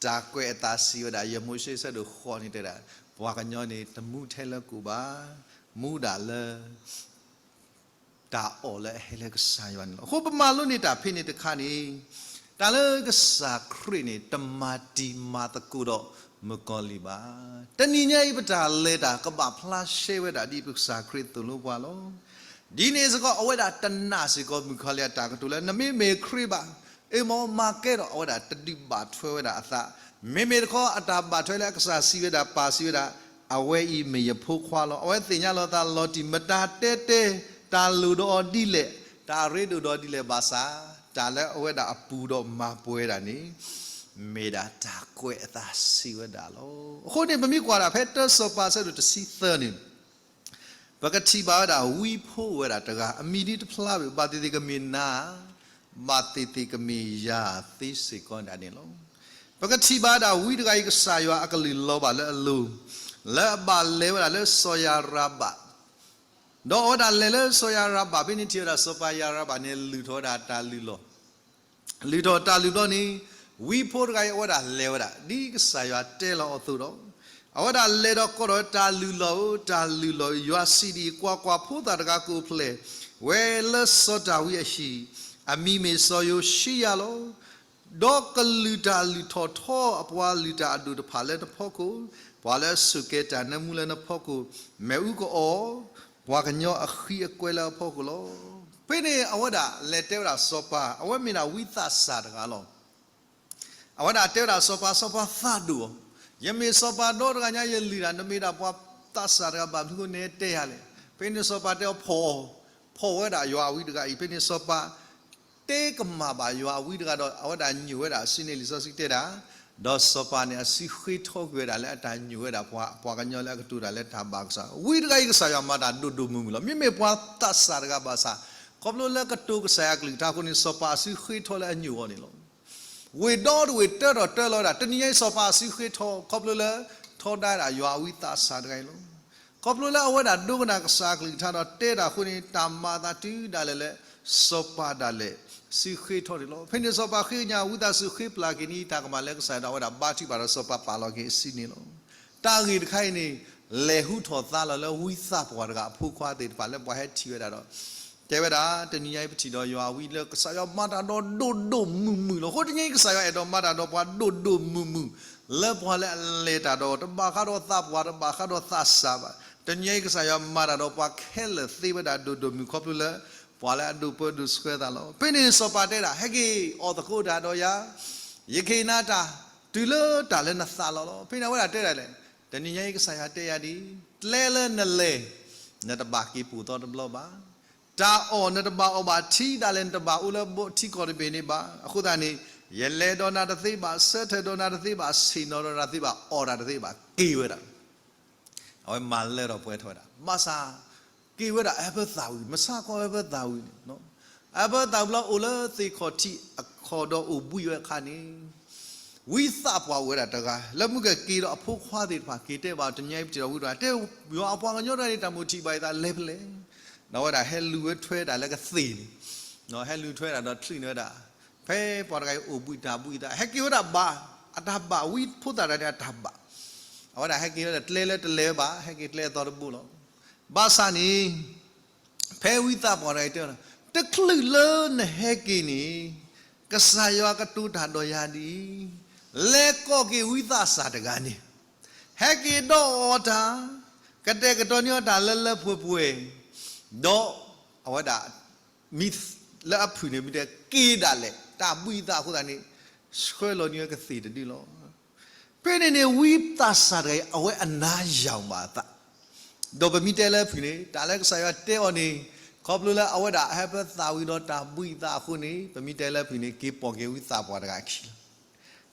တၢ်ကွဲးအသးစံးဝဲဒၣ် ယဲၢ်မိၤၡ့ဆၢဒိၣ်ဃိးန့ၣ်တဲဒၣ်, ပှၤကညီန့ၣ် တမူထဲလၢကိၣ်ဘၣ်, မူဒၣ်လၢ တၢ်အီၣ်လၢအဟဲလၢကစၢ်ယွၤန့ၣ်လီၤ. အဃိပမၤလိန့ၢ်တၢ်ဖဲန့ၣ်တခါန့ၣ်, တၢ်လၢကစၢ်ခရံာ်န့ၣ် တမၤတံၤမၤသကိးဒီးမုၣ်ကီၤလံၢ်ဘၣ်. တနံၤညါအံၤပတၢ်လဲၤတၢ် ကဘၣ်ဖျါရှဲဝဲဒၣ်ဒ်ပကစၢ်ခရံာ်သိၣ်လိပှၤလီၤ. ဒ်န့ၣ်စ့ၢ်ကီး အဝဲဒၣ်တနာ်စ့ၢ်ကီးမုၣ်ကီၤလံၢ်အတၢ်ကတိၤလၢ နမ့မ့ၢ်ခရံာ်ဘၣ်, အ့ၣ်မ့ၢ်မၤကဲထီၣ် အဝဲဒၣ်တဒုးဘၣ်ထွဲဝဲဒၣ်အသး, မ့မ့ၢ်တခီအတၢ်ဘၣ်ထွဲလၢအကစၢ်စံးဝဲဒၣ် ပၢ်စံးဝဲဒၣ်, အဝဲအံၤမ့ၢ်ယဖိခွါလီၤ. အဝဲသ့ၣ်ညါလီၤအသးလီၤတံၢ် မတၤတဲတဲ တၢ်လိၣ်ဒီးအီၤဒ်လဲၣ်, တၢ်ရ့ဒိၣ်ဒီးအီၤဒ်လဲၣ်ဘၣ်ဆၣ်, တၢ်လၢအဝဲဒၣ်အပူၤဒီးမၤပှဲၤဒၣ်န့ၣ်, မ့ၢ်ဒၣ်တၢ်ကွဲးအသးစံးဝဲဒၣ်လီၤ. အဃိန့ၣ် ပမ့ၢ်ကွၢ်ဒၣ်ဖဲတၢစီၤပၤဆၢဒိၣ်တဆံသၢန့ၣ် ပကထံၣ်ဘၣ်ဝဲဒၣ်ဝံဖိဝဲဒၣ်တဂၤ အမံၤဒ်တဖျါဘၣ်, ဘၣ်သ့ၣ်သ့ၣ်ကမ့ၢ်နၤ, ဘၣ်သ့ၣ်သ့ၣ်ကမ့ၢ်ယၤသ့စ့ၢ်ကီးဒၣ်န့ၣ်လီၤ. ပကထံၣ်ဘၣ်ဝဲဒၣ်ဝံတဂၤအံၤ ကစၢ်ယွၤအကလုၢ်လီၤဘၣ်လၢအလိၤ, လၢအဘၣ်လဲၤဝဲဒၣ်လၢစီၤယၤရဘၣ်, ဒီးအဝဲဒၣ်လဲၤလၢစီၤယၤရဘၣ်ဖဲန့ၣ် ထံၣ်ဝဲဒၣ်စီၤပၤယၤရဘၣ်န့ၣ် လုၢ်ထီၣ်ဝဲဒၣ်တၢ်လုၢ်လီၢ် လုၢ်ထီၣ်တၢ်လုၢ်လီၢ်န့ၣ်, ဝံဖိတဂၤအံၤအဝဲဒၣ်လဲၤဝဲဒၣ် ဒ်ကစၢ်ယွၤတဲလီၤအီၤအသိးဒီး, အဝဲဒၣ်လဲၤဒီးကိးထီၣ်တၢ်လုၢ်လီၢ်ဧၢ, တၢ်လုၢ်လီၢ်ဧၢ, ယွၤစံးဒ်အံၤ, ကွၢ်ကွၢ်, ဖိသၣ်တဂၤကအိၣ်ဖျဲၣ်ဝဲလၢစီၤဒၤဝံးအဟံၣ်, အမံၤမ့ၢ်စီၤယိၤၡံယၤလီၤ. ဒီးကလုၢ်တၢ်လုၢ်ထီၣ်ထီအပှၤလုၢ်တၢ်အဒိၣ်တဖၣ်လၢနဖီခိၣ်, ပှၤလၢအစိာ်ကဲၤတၢ်နၢမူလၢနဖီခိၣ်, မ့ၣ်အူကအီၣ် ပှၤကညီအဃံအကွဲလၢအဖီခိၣ်လီၤ. ဖဲန့ၣ်အဝဲဒၣ်လဲၤတဲဝဲဒၣ်စီၤပၤ, အဝဲမ့ၢ်ဒၣ်ဝံသးစၢ်တဂၤလီၤ. အဝဲဒၣ်တဲဝဲဒၣ်စီၤပၤ, စီၤပၤသးဒိၣ်အီၤ, ယမ့ၢ်စီၤပၤဒီတဂၤညါ ယလုၢ်ဒၣ် နမ့ၢ်ဒၣ်ပှၤသးစၢ်တဂၤ ဘၣ်မနုၤအဃိနတဲယၤလဲၣ်. ဖဲန့ၣ်စီၤပၤတဲအီၤ ဖီၣ်အီၤ, ဖီၣ်ဝဲဒၣ်ယွၤအဝံတဂၤအံၤ. ဖဲန့ၣ်စီၤပၤ တဲကမၣ်ဘၣ်ယွၤအဝံတဂၤဒီး အဝဲဒၣ်ညိၣ်ဝဲဒၣ်အစုန့ၣ် လံာ်စီဆှံတဲဒၣ်, ဒီးစီၤပၤန့ၣ် အစုဃ့ထီကွံာ်ဝဲဒၣ်လၢအတၢ်ညိၣ်ဝဲဒၣ်ပှၤ, ပှၤကညီလၢအကတိၤတၢ်လၢတၢ်ဘၣ်ကစၢ်. ဝံတဂၤအံၤကစၢ်ယွၤမၤတၢ်ဒိၣ်ဒိၣ်မုၢ်မုၢ်လီၤ. မ့မ့ၢ်ပှၤသးစၢ်တဂၤဘၣ်ဆၣ်, ခီဖျိလၢကတိၤကစၢ်ယွၤအကလုၢ်ကထါအဃိန့ၣ် စီၤပၤအစုဃ့ထီလၢအညိၣ်အီၤန့ၣ်လီၤ. ဝ့ၢ်ဒီတဝ့ၢ်တၢထီၣ်တၢလီၤဝဲဒၣ်, တနံၤညါအံၤစီၤပၤအစုဃ့ထီ ခီဖျိလၢထီဒါဝဲဒၣ်ယွၤအဝံသးစၢ်တဂၤအံၤလီၤ. ခီဖျိလၢအဝဲဒၣ်ဒိကနၣ်ကစၢ်အကလုၢ်ကထါဒီးတဲတၢ်အဃိန့ၣ် တၢ်မၤအသးတုၤဒၣ်လဲာ်လၢ စီၤပၤဒၣ်လဲာ်စုဃ့ထီန့ၣ်လီၤ. ဖဲန့ၣ်စီၤပၤဃ့ကညးဝံသးစူၤဃ့ပျၢ်က့ၤန့ၣ် တၢ်ကမၣ်လၢကစၢ်ယွၤဒီးအဝဲဒၣ်ဘါထုကဖၣ်ဒီးစီၤပၤပာ်လီၤက့ၤအစုန့ၣ်လီၤ. တၢ်ဂ့ၢ်တခါအံၤန့ၣ် လဲၤဟူထီၣ်သါလီၤလၢဝံသးပှၢ်တဂၤအဖိခွါသ့ၣ်တဖၣ်လၢပှၤဟဲထံၣ်ဝဲဒၣ်ဒီး တဲဝဲဒၣ် တနံၤညါအံၤပထံၣ်ဒီးယွၤအဝံလၢကစၢ်ယွၤမၤတၢ်ဒီးဒိၣ်ဒိၣ်မုၢ်မုၢ်လီၤ. အဃိတနံၤအံၤကစၢ်ယွၤအဲၣ်ဒိးမၤတၢ်ဒီးပှၤဒိၣ်ဒိၣ်မုၢ်မုၢ် လၢပှၤလၢအလဲၤတၢ်ဒီးတဘၣ်ဃးဒီးသးပှၢ် တဘၣ်ဃးဒီးသးစၢ်ဘၣ်. တနံၤညါအံၤကစၢ်ယွၤမၤတၢ်ဒီးပှၤခဲလၢာ်သ့ဝဲဒၣ်ဒိၣ်ဒိၣ်မုၢ်ခီဖျိလၢ ပှၤလၢအဒိၣ်ပၢဒိၣ်ဆှၢသးလီၤ. ဖဲန့ၣ်စီၤပၤတဲဒၣ် ဟဲက့ၤအီၣ်သကိးတၢ်ဒီးယၤ ယကဟ့ၣ်နၤတၢ် တုၤလၢတၢ်လၢနသးလီၤလီၤ. ဖဲန့ၣ်အဝဲဒၣ်တဲဒၣ်လဲၣ်, တနံၤညါအံၤကစၢ်ယွၤတဲယၤဒ်အံၤ, ကျဲလၢနလဲၤ နတဘၣ်က့ၤပိာ်သီတဘျီဘၣ်. တၢ်အီၣ်နတဘၣ်အီၣ်ဘၣ်, ထံဒၣ်လဲာ် နတဘၣ်အိၣ်လၢဘိးထံကီၢ်တဘ့ၣ်န့ၣ်ဘၣ်. အဃိသတးန့ၣ် ယလဲၤဒီးနၤတသ့ဘၣ်, ဆၢထၢၣ်ဒီးနၤတသ့ဘၣ်, ဆ့ၣ်နီၤဒီးနၤတသ့ဘၣ်, အီၣ်တၢ်တသ့ဘၣ်, က့ၤဝဲဒၣ် အဝဲမၤလၢထီၣ်ပှဲၤထီၣ်ဝဲဒၣ် ဘၣ်ဆၣ် က့ၤဝဲဒၣ်အဟၢဖၢသးဝံၤ မုၢ်ဆါခီအဟၢဖၢသးဝံၤန့ၣ် အဟၢဖၢသးဝံၤလၢအိၣ်လၢသ့ၣ်ခီၣ်ထံးအခီၣ်ဒီးအိၣ်ဘှံးဝဲအခါန့ၣ် ဝံသးပှၢ်အိၣ်ဝဲဒၣ်တဂၤ လၢမုၢ်ကက့ၤဒီးအဖိခွါသ့ၣ်တဖၣ် က့ၤတဲဘၣ်တနံၤအံၤ ပထံၣ်ထီၣ်ဝံတဂၤ တဲ ယွၤအပှၤကညီတဂၤန့ၣ် တၢ်မိၣ်ထံၣ်ဘၣ်ယသးလဲၤဖဲလဲၣ်, ဒီးဝဲဒၣ်ဟဲလူၤဝဲထွဲဒၣ်လၢကသ့ၣ်န့ၣ်, ဟဲလူၤထွဲဒၣ်ဒီးချုးန့ၢ်ဝဲဒၣ် ဖဲပှၤတဂၤအံၤအိၣ်ဘှံးတၢ်ဘှံးအသး ဟဲက့ၤဝဲဒၣ်ဘၣ်, အတၢ်ဘၣ်ဝံဖိသၣ်တဂၤန့ၣ်အတၢ်ဘၣ်, အဝဲဒၣ်ဟဲက့ၤဝဲဒၣ်ကျဲလၢတလဲၤဘၣ် ဟဲက့ၤကျဲအသီတဘိလီၤ. ဘၣ်ဆၣ်န့ၣ် ဖဲဝံသးပှၢ်တဂၤအံၤတဲလီၤ, တချုးလၢနဟဲက့ၤန့ၣ် ကစၢ်ယွၤကတိၤတၢ်ဒီးယၤဒ်အံၤ, လဲၤကိးက့ၤဝံသးစၢ်တဂၤန့ၣ်, ဟဲက့ၤဒီးအီၣ်တၢ်, ကတဲာ်ကတီၤန့ၢ်အီၤတၢ်လၢလၢပှဲၤပှဲၤ, ဒီးအဝဲဒၣ် မ့ၢ်လၢအဖုၣ်န့ၣ် မ့ၢ်တဲက့ၤဒၣ်လဲာ် တၢ်ဘှံးအသးအဃိသတးန့ၣ် ဆှၢလီၤန့ၢ်ဝဲကသ့ၣ်တဒုလီၤ. ဖဲန့ၣ်န့ၣ် ဝံသးစၢ်တဂၤအံၤ အဝဲအနါယၢ်ဘၣ်အသး, ဒီးပမ့ၢ်တဲလၢအဖုၣ်န့ၣ် တၢ်လၢကစၢ်ယွၤတဲအီၤန့ၣ် ခီဖျိလၢအဝဲဒၣ်အဟၢဖၢသးဝံၤဒီးတၢ်ဘှံးအသးအဃိန့ၣ် ပမ့ၢ်တဲလၢအဖုၣ်န့ၣ် က့ၤပိာ်က့ၤဝံသးပှၢ်တဂၤအခံလီၤ.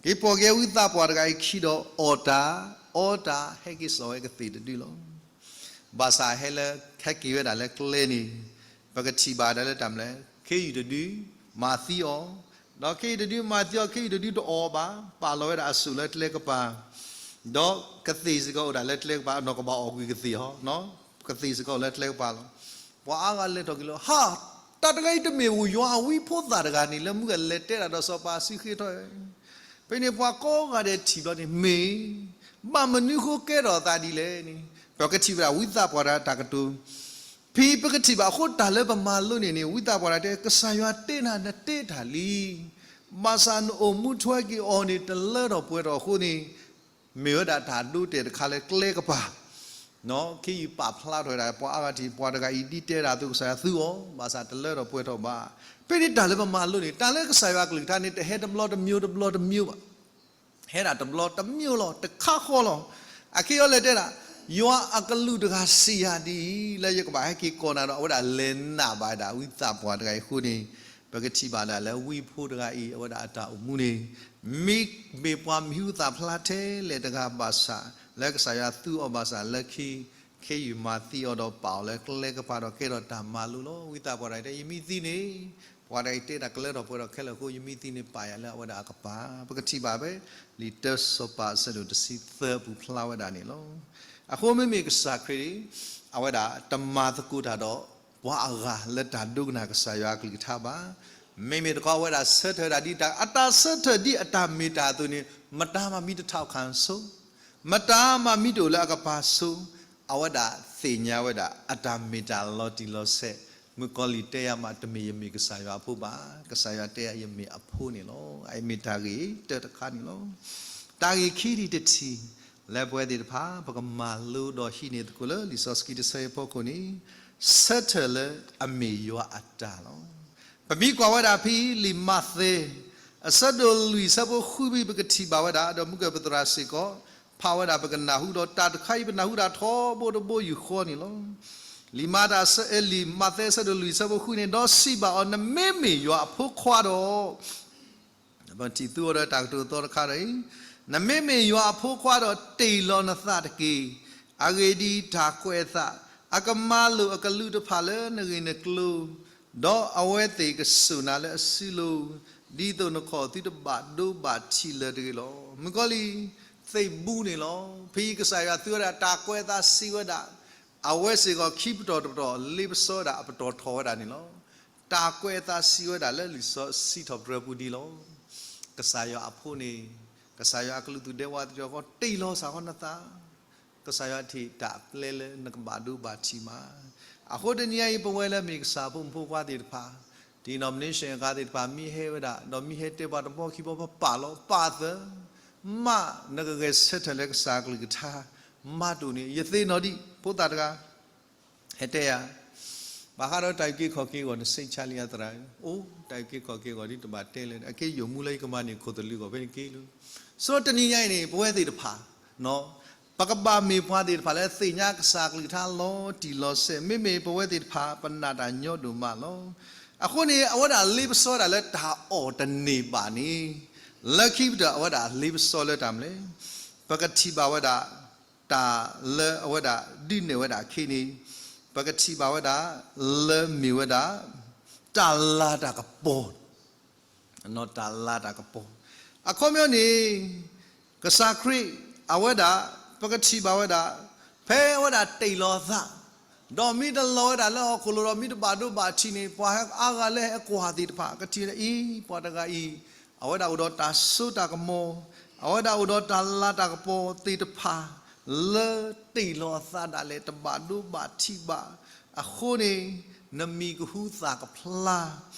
က့ၤပိာ်က့ၤဝံသးပှၢ်တဂၤအံၤခံဒီးအီၣ်တၢ်, အီတၢ်, ဟဲက့ၤစိာ်ဝဲကသ့ၣ်တဒုလီၤ. ဘၣ်ဆၣ်ဟဲလၢ ဟဲက့ၤဝဲဒၣ်လၢကျဲန့ၣ် ပကထံၣ်ဘၣ်ဒၣ်လၢတၢ်မနုၤလဲၣ် ခ့ယုၢ်တဒု မၤသံအီၤ, ဒီးခ့ယုၢ်တဒုမၤသံအီၤ ခ့ယုၢ်တဒုတအီၣ်ဘၣ် ပာ်လီၤဝဲဒၣ်အစိၣ်လၢကျဲကပၤ, ဒီးကသ့ၣ်စ့ၢ်ကီးအိၣ်ဒၣ်လၢကျဲကပၤ အနီၢ်ကဘၣ်အီၣ်ကွံာ်ကသ့ၣ်ဟီ, ကသ့ၣ်စ့ၢ်ကီးအိၣ်လၢကျဲကပၤလီၤ. ပှၤအါဂၤလဲၤထီၣ်က့ၤလီၤ ဟါ, တၢ်တဂၤအံၤတမ့ၢ်အိၣ်ယွၤအဝံဖိသၣ်တဂၤန့ၣ် လၢမုၢ်ကလဲၤတဲတၢ်ဒီးစီၤပၤစုဃ့ထီၣ် ဖဲန့ၣ်ပှၤကိးဂၤဒဲးထံၣ်ဘျီန့ၣ် မ့ၢ် ဘၣ်မနုၤဃိကဲထီၣ်အသးဒ်လဲၣ်န့ၣ် ပကထံၣ်ဘၣ်ဝံသးပှၢ်တၢ်ကတိၤ, ဖဲပကထံၣ်ဘၣ်အဃိတၢ်လၢပမၤလိန့ၣ်န့ၣ် ဝံသးပှၢ်တၢ်တဲ ကစၢ်ယွၤတဲနၤ နတဲတၢ်လံ, ဘၣ်ဆၣ်နအိၣ်မူထွဲက့ၤအီၤန့ၣ် တလၢထီၣ်ပှဲၤထီၣ်အဃိန့ၣ် မ့ၢ်ဝဲဒၣ်တၢ်ဒိတဲာ်တခါလၢကျဲကပၤ ခ့ယုၢ်ပာ်ဖျါထီၣ်ဝဲဒၣ် ပှၤအါဂၤထံၣ် ပှၤတဂၤအံၤဒ်တဲဒၣ်အသိး ကစၢ်ယွၤသူအီၤ ဘၣ်ဆၣ်တလၢထီၣ်ပှဲၤထီၣ်ဘၣ်. ဖဲန့ၣ်တၢ်လၢပမၤလိန့ၣ် တၢ်လၢကစၢ်ယွၤအကလုၢ်ကထါန့ၣ် တဟဲတဘျီတမျိးတဘျီတမျိးဘၣ်. ဟဲဒၣ်တဘျီတမျိးလီၤ တခါဃီလီၤ. အခဲအံၤလဲၤတဲဒၣ် ယွၤအကလူးတဂၤစံးယၤဒ်အံၤ လၢယကဘၣ်ဟဲက့ၤကိးနၤဒီး အဝဲဒၣ်လဲၤနာ်ဘၣ်ဝဲဒၣ်ဝံသးပှၢ်တဂၤအံၤအဃိန့ၣ် ပကထံၣ်ဘၣ်ဒၣ်လၢဝံဖိတဂၤအံၤ အဝဲဒၣ်အတၢ်အိၣ်မူန့ၣ် မ့မ့ၢ်ပှၤမံၤဟူသၣ်ဖျါထဲလဲၣ်တဂၤဘၣ်ဆၣ် လၢကစၢ်ယွၤသူအီၤဘၣ်ဆၣ်လၢခံ ခ့ယုၢ်မၤသံအီၤဒီးပာ်အီၤလၢကျဲကပၤဒီးကဲထီၣ်တၢ်မၤလိလီၤ. ဝံသးပှၢ်တဂၤတဲ ယမ့ၢ်သံန့ၣ် ပှၤတဂၤအံၤတဲတၢ်ကလၢထီၣ်ပှဲၤထီၣ်ခဲလၢာ်အဃိ ယမ့ၢ်သံန့ၣ်ပာ်ယၤလၢအဝဲဒၣ်အကပၤ ပကထံၣ်ဘၣ်ဖဲ လံာ်တၢစီၤပၤအဆၢဒိၣ်တဆံသၢအပူၤဖျါဝဲဒၣ်န့ၣ်လီၤ. အဃိမ့မ့ၢ်ကစၢ်ခရံာ် အဝဲဒၣ်တမၤသကိးတၢ်ဒီး ပှၤအဂၤလၢတၢ်ဒိကနၣ်ကစၢ်ယွၤအကလုၢ်ကထါဘၣ်. မ့မ့ၢ်တခီအဝဲဒၣ်ဆၢထၢၣ်ဒၣ်ဒ်တၢ် အတၢ်ဆၢထၢၣ်ဒ်အတၢ်မ့ၢ်တၢ်အသိးန့ၣ် မတၤမၤမံတထးခၣ်ဆိ မတၤမၤမံတအိၣ်လၢအကပၤဆိ အဝဲဒၣ်သ့ၣ်ညါဝဲဒၣ် အတၢ်မ့ၢ်တၢ်လီၤတံၢ်လီၤဆဲး မုၣ်ကီၤလံၢ်တဲယၤမး တမ့ၢ်ယမ့ၢ်ကစၢ်ယွၤအဖိဘၣ်, ကစၢ်ယွၤတဲယၤယမ့ၢ်အဖိန့ၣ်လီၤ. အမ့ၢ်တၢ်ဂ့ၢ်တၢတခါန့ၣ်လီၤ. တၢ်ဂ့ၢ်ခံထံၣ်တထံၣ် လၢပဝဲသ့ၣ်တဖၣ် ပကမၤလိဒီးဟံးန့ၢ်သကိးလၢလံာ်စီဆှံတဆၢအံၤအဖီခိၣ်န့ၣ် ဆၢထၢၣ်လၢအမ့ၢ်ယွၤအတၢ်လီၤ. ပမ့ၢ်ကွၢ်ဝဲဒၣ်ဖဲလံာ်မးသဲ အဆၢဒိၣ်လွံၢ်အဆၢဖိဃုဖဲ ပကထံၣ်ဘၣ်ဝဲဒၣ် ဒီးမုၢ်ကပသရၣ်စ့ၢ်ကီး ဖးဝဲဒၣ်ပကနၢ်ဟူဒီး တၢ်တခါအံၤပနၢ်ဟူဒၣ်ထီဘိတဘိယူၢ်ဃီန့ၣ်လီၤ. လံာ်မးသဲ လံာ်မးသဲအဆၢဒိၣ်လွံၢ်အဆၢဖိဃုန့ၣ် ဒီးစံးဘၣ်အီၤ နမ့မ့ၢ်ယွၤအဖိခွါဒီး ပထံၣ်သူအီၤဒီးတၢ်ကတိၤသီတခါဒီးအံၤ, နမ့မ့ၢ်ယွၤအဖိခွါဒီး တ့ၢ်လီၤနသးတက့ၢ်. အဂ့ၢ်ဒ်အံၤ, တၢ်ကွဲးအသး, အကမၤလိာ်အကလုၢ်တဖၣ်လၢနဂ့ၢ်နကျိၤ, ဒီးအဝဲသ့ၣ်ကစိာ်နၤလၢအစုလိၤ, ဒ်သိးနခီၣ်သုတဘၣ်ဒိဘၣ်ထံးလၢၤတဂ့ၤလီၤ. မုၣ်ကီၤလံၢ် သ့ၣ်ဘူန့ၣ်လီၤ. ဖဲအံၤကစၢ်ယွၤသူဝဲဒၣ်တၢ်ကွဲးအသးစံးဝဲဒၣ် အဝဲစ့ၢ်ကီးခံပတီၢ်တပတီၢ် လ့ပစီဝဲဒၣ်အပတီၢ်ထီၣ်ဝဲဒၣ်န့ၣ်လီၤ. တၢ်ကွဲးအသးစံးဝဲဒၣ်လၢလံာ်စီဆှံထီၣ်ပတြၢၤပူၤဒ်လီၤ. ကစၢ်ယွၤအဖိန့ၣ် ကစၢ်ယွၤအကလုၢ်သူၣ်ဒဲဝးသယီၤဃီ တ့ၢ်လီၤစ့ၢ်ကီးနသး, ကစၢ်ယွၤထံၣ်တၢ်အပျဲလၢနကဘၣ်ဒိဘၣ်ထံးမး. အဃိတနံၤအံၤ ပဝဲလၢမ့ၢ်ကစၢ်ဖိမုၣ်ဖိခွါသ့ၣ်တဖၣ် denomination အဂၤသ့ၣ်တဖၣ် မ့ၢ်ဟဲဝဲဒၣ် ဒီးမ့ၢ်ဟဲတဲပှၤတဘျီခံဘျီ ပပာ်လီၤပာ်သၢ မးနကဂဲၤဆၢထၢၣ်လၢကစၢ်အကလုၢ်ကထါ မၤတအိၣ်န့ၣ် ယသ့ၣ်နီၣ်ဒံး ဖိသၣ်တဂၤ ဟဲတဲယၤ ဘၣ်ဃးဒီးတၢ်အုၣ်က့ၤခီၣ်က့ၤအဂီၢ် နစံးဆၢလံယသရၣ်ဧၢ, အိၣ် တၢ်အုၣ်က့ၤခီၣ်က့ၤအဂီၢ်ဒ်တဘၣ်တဲလဲၣ်, အက့ယိာ်မူလၢယကမၤန့ၢ်ခိၣ်သလုးအဂီၢ်ဖဲန့ၣ်က့လီၤ. ဆိတနံၤညါအံၤန့ၣ် ပဝဲသ့ၣ်တဖၣ် ပကဘၣ်မ့ၢ်ပှၤသ့ၣ်တဖၣ်လၢသ့ၣ်ညါကစၢ်အကလုၢ်ကထါလီၤတံၢ်လီၤဆဲး, မ့မ့ၢ်ပဝဲသ့ၣ်တဖၣ် ပနာ်တၢ်ညီဒိၣ်မးလီၤ. အဃိန့ၣ် အဝဲဒၣ်လ့ပစီဝဲဒၣ်လၢတၢ်အီၣ်တန့ၢ်ဘၣ်န့ၣ်, လၢခံကတၢၢ်အဝဲဒၣ်လ့ပစီလၢတၢ်မနုၤလဲၣ်, ပကထံၣ်ဘၣ်ဝဲဒၣ် တၢ်လၢအဝဲဒၣ်ဒုးနဲၣ်ဝဲဒၣ်အခံန့ၣ်, ပကထံၣ်ဘၣ်ဝဲဒၣ် လၢမ့ၢ်ဝဲဒၣ် တၢ်လၤတၢ်ကပီၤ, တၢ်လၤတၢ်ကပီၤ. အခီပညီန့ၣ် ကစၢ်ခရံာ် အဝဲဒၣ် ပကထံၣ်ဘၣ်ဝဲဒၣ် ဖဲအဝဲဒၣ်တ့ၢ်လီၤအသး ဒီးမ့ၢ်တလီၤဝဲဒၣ်လၢဟီၣ်ခိၣ်လိၤဒီး မ့ၢ်တဘၣ်ဒိဘၣ်ထံးန့ၣ် ပှၤအါဂၤလၢဟဲကွၢ်သ့ၣ်တဖၣ် ကထံၣ်ဝဲဒၣ်အံၤ ပှၤတဂၤအံၤ အဝဲဒၣ်အိၣ်ဒီးတၢ်စိတၢ်ကမီၤ, အဝဲဒၣ်အိၣ်ဒီးတၢ်လၤတၢ်ကပီၤသ့ၣ်တဖၣ် လၢတ့ၢ်လီၤအသးဒၣ်လဲာ် တဘၣ်ဒိဘၣ်ထံးဘၣ်. အဃိန့ၣ် နမံၤကဟူသၣ်ကဖျါ